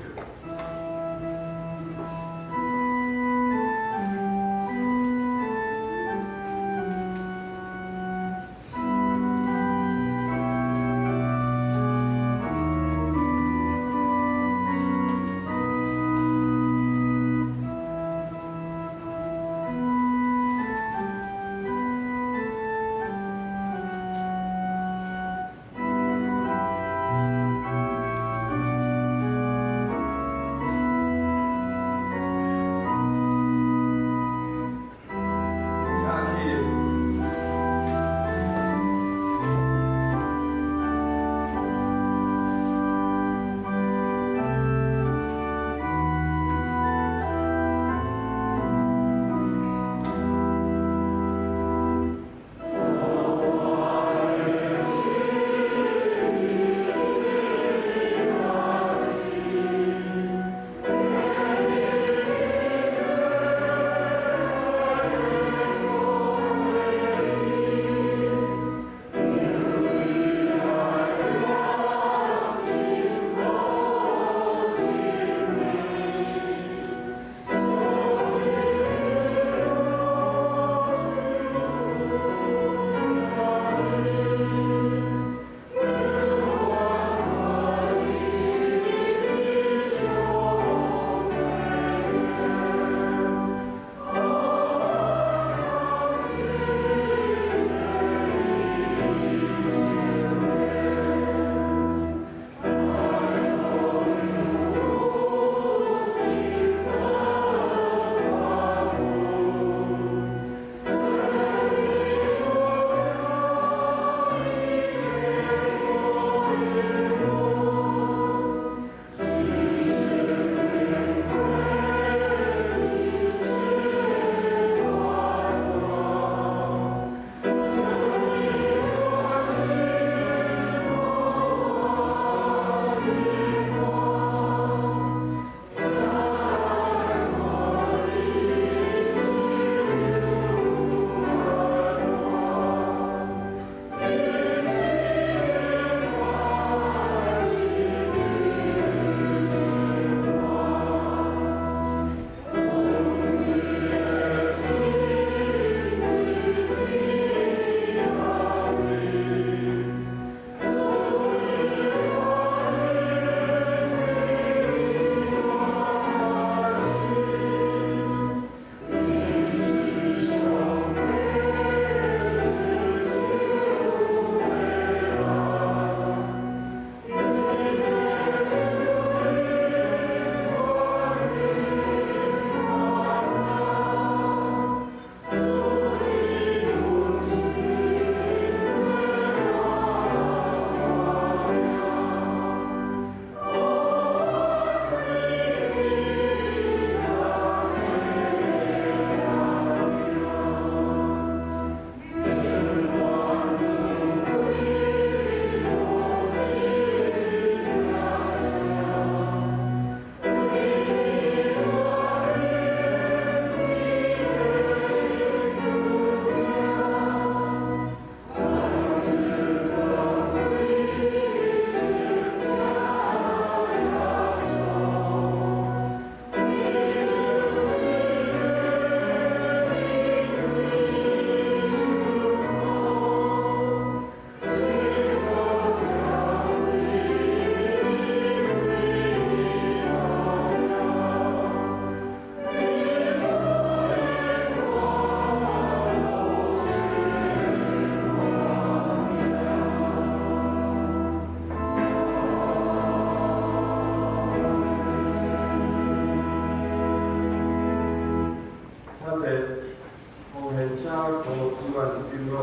長老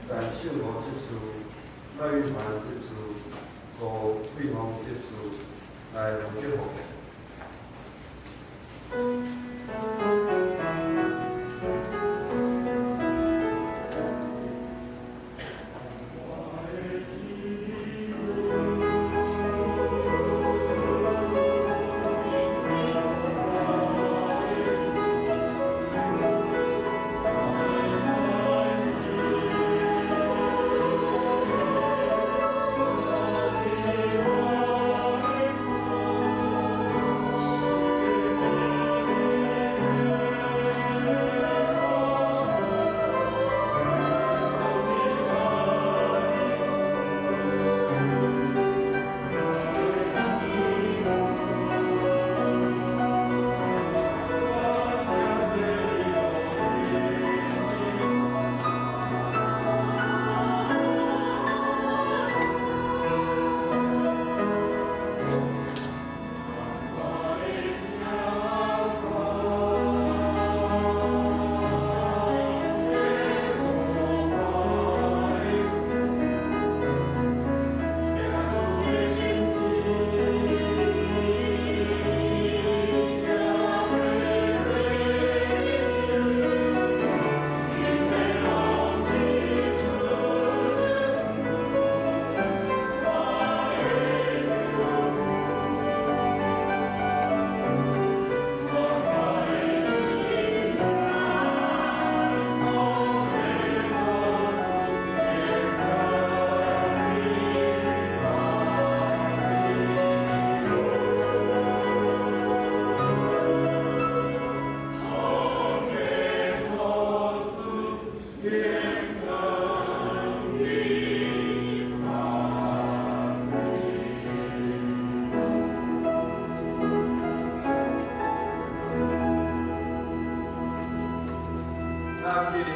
陳秀娥執事、賴玉凡執事、吴桂芳執事來負責奉獻。咱起立。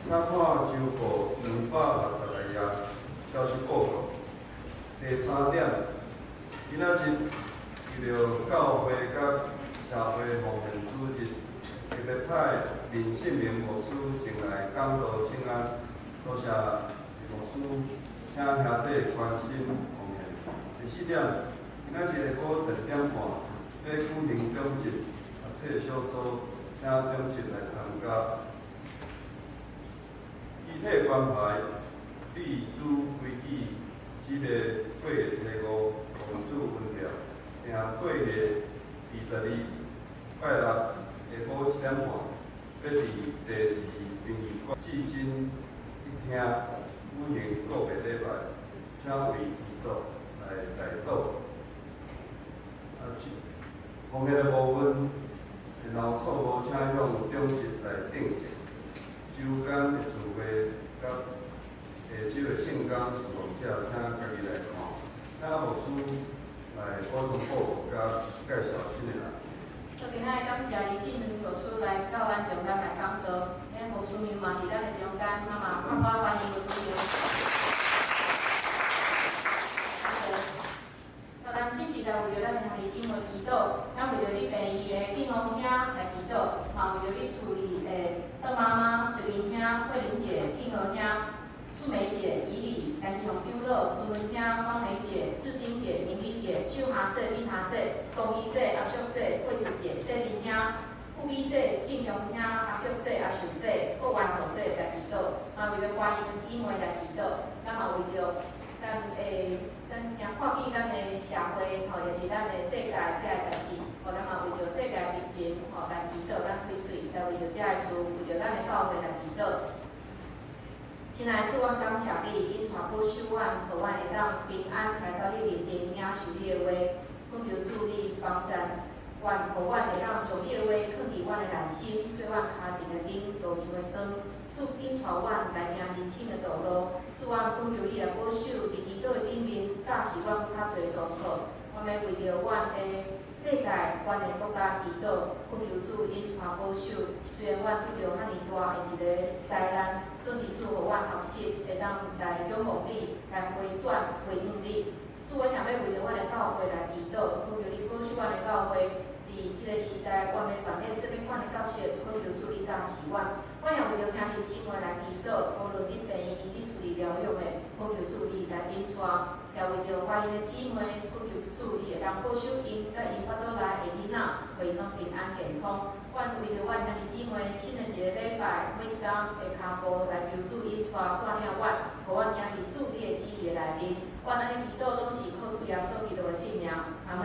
请坐。请看周报260来页，消息报告。第三点，今仔日为著教會佮社會奉獻主日，特別派林信明牧師前來講道請安，多謝牧師，請兄弟關心奉獻。第四點，今仔日下晡10點半欲舉行長執冊小組，請長執來參加。具體關懷美主規矩，這个8月初五奉主恩召，定8月22拜六下晡7點半，欲佇第二殯儀館至真一廳舉行告別禮拜，請為遺族來代禱。奉獻的部分，然後錯誤請向長執來登記。周間的聚會佮下晝的聖工侍奉者，請家己來看。請牧師來補充報告佮介紹新的人。做今仔日感謝李信明牧師來到咱中間來講道，咱牧師娘嘛佇咱的中間，咱嘛拍拍歡迎牧師娘。那咱這時來為著咱的兄弟姊妹祈禱，咱為著你病院的慶豐兄來祈禱，嘛為著你厝裡的鄧媽媽、水玲兄、慧玲姐、慶和兄、素梅姐、以禮、陳志宏長老、朱文兄、芳梅姐、志晶姐、明麗姐、秀霞姐、丽霞姐、公姨姐、阿叔姐、惠子姐、谢玲兄、富美姐、正雄兄、阿菊姐、阿秀姐、郭元和姐來祈禱，嘛為著歡迎的姊妹來祈禱，咱嘛為著咱聽看見咱的社會吼，也是咱的世界遮的代誌，吼，咱嘛為著世界疫情吼來祈禱，咱開喙來為著遮的事，為著咱的教會來祈禱。親愛的主，阮感謝你，引帶保守阮，予阮會當平安來到你面前領受你的話。懇求主你幫贊阮，予阮會當將你的話囥佇阮的內心，做阮跤前的燈，路上的光。主引帶阮來行人生的道路。主，阮懇求你來保守，佇祈禱的頂面教示阮閣較濟功課。阮欲為著阮的世界、阮的國家祈禱，懇求主引帶保守。雖然阮拄著遐爾大的一个災難，總是主予阮學習，會當來仰望你，來回轉歸向你。主，阮也欲為著阮的教會來祈禱，懇求你保守阮的教會。佇這個時代，阮欲扮演啥物款的角色？懇求主你教示阮。阮也為著兄弟姊妹來祈禱，無論佇病院、佇厝裡療養的，懇求主你來引帶。也為著懷孕的姊妹，懇求主你會當保守𪜶佮𪜶腹肚內的囡仔，予𪜶攏平安健康。阮為著阮兄弟姊妹新的一个禮拜，每一工的跤步來求主引帶帶領阮，予阮行佇主你的旨意的內面。阮按呢祈禱攏是靠主耶穌基督的聖名，阿們。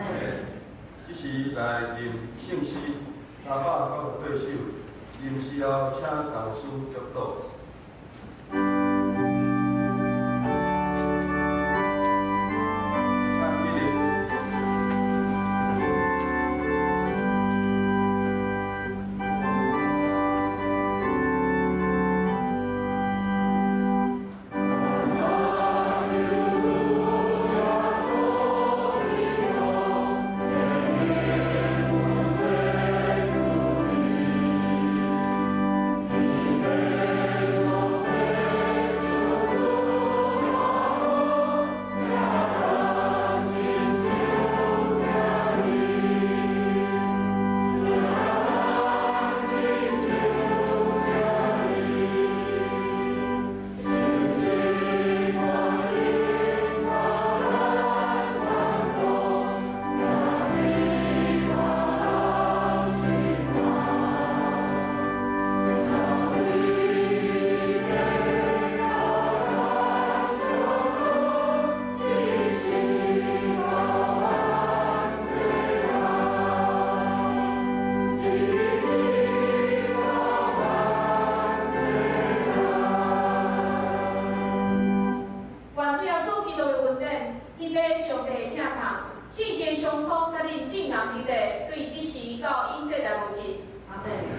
這時來吟聖詩398首，吟詩後請導師祝禱。 信息相通，佮恁眾人佇咧，對這時到永世代無盡。阿們。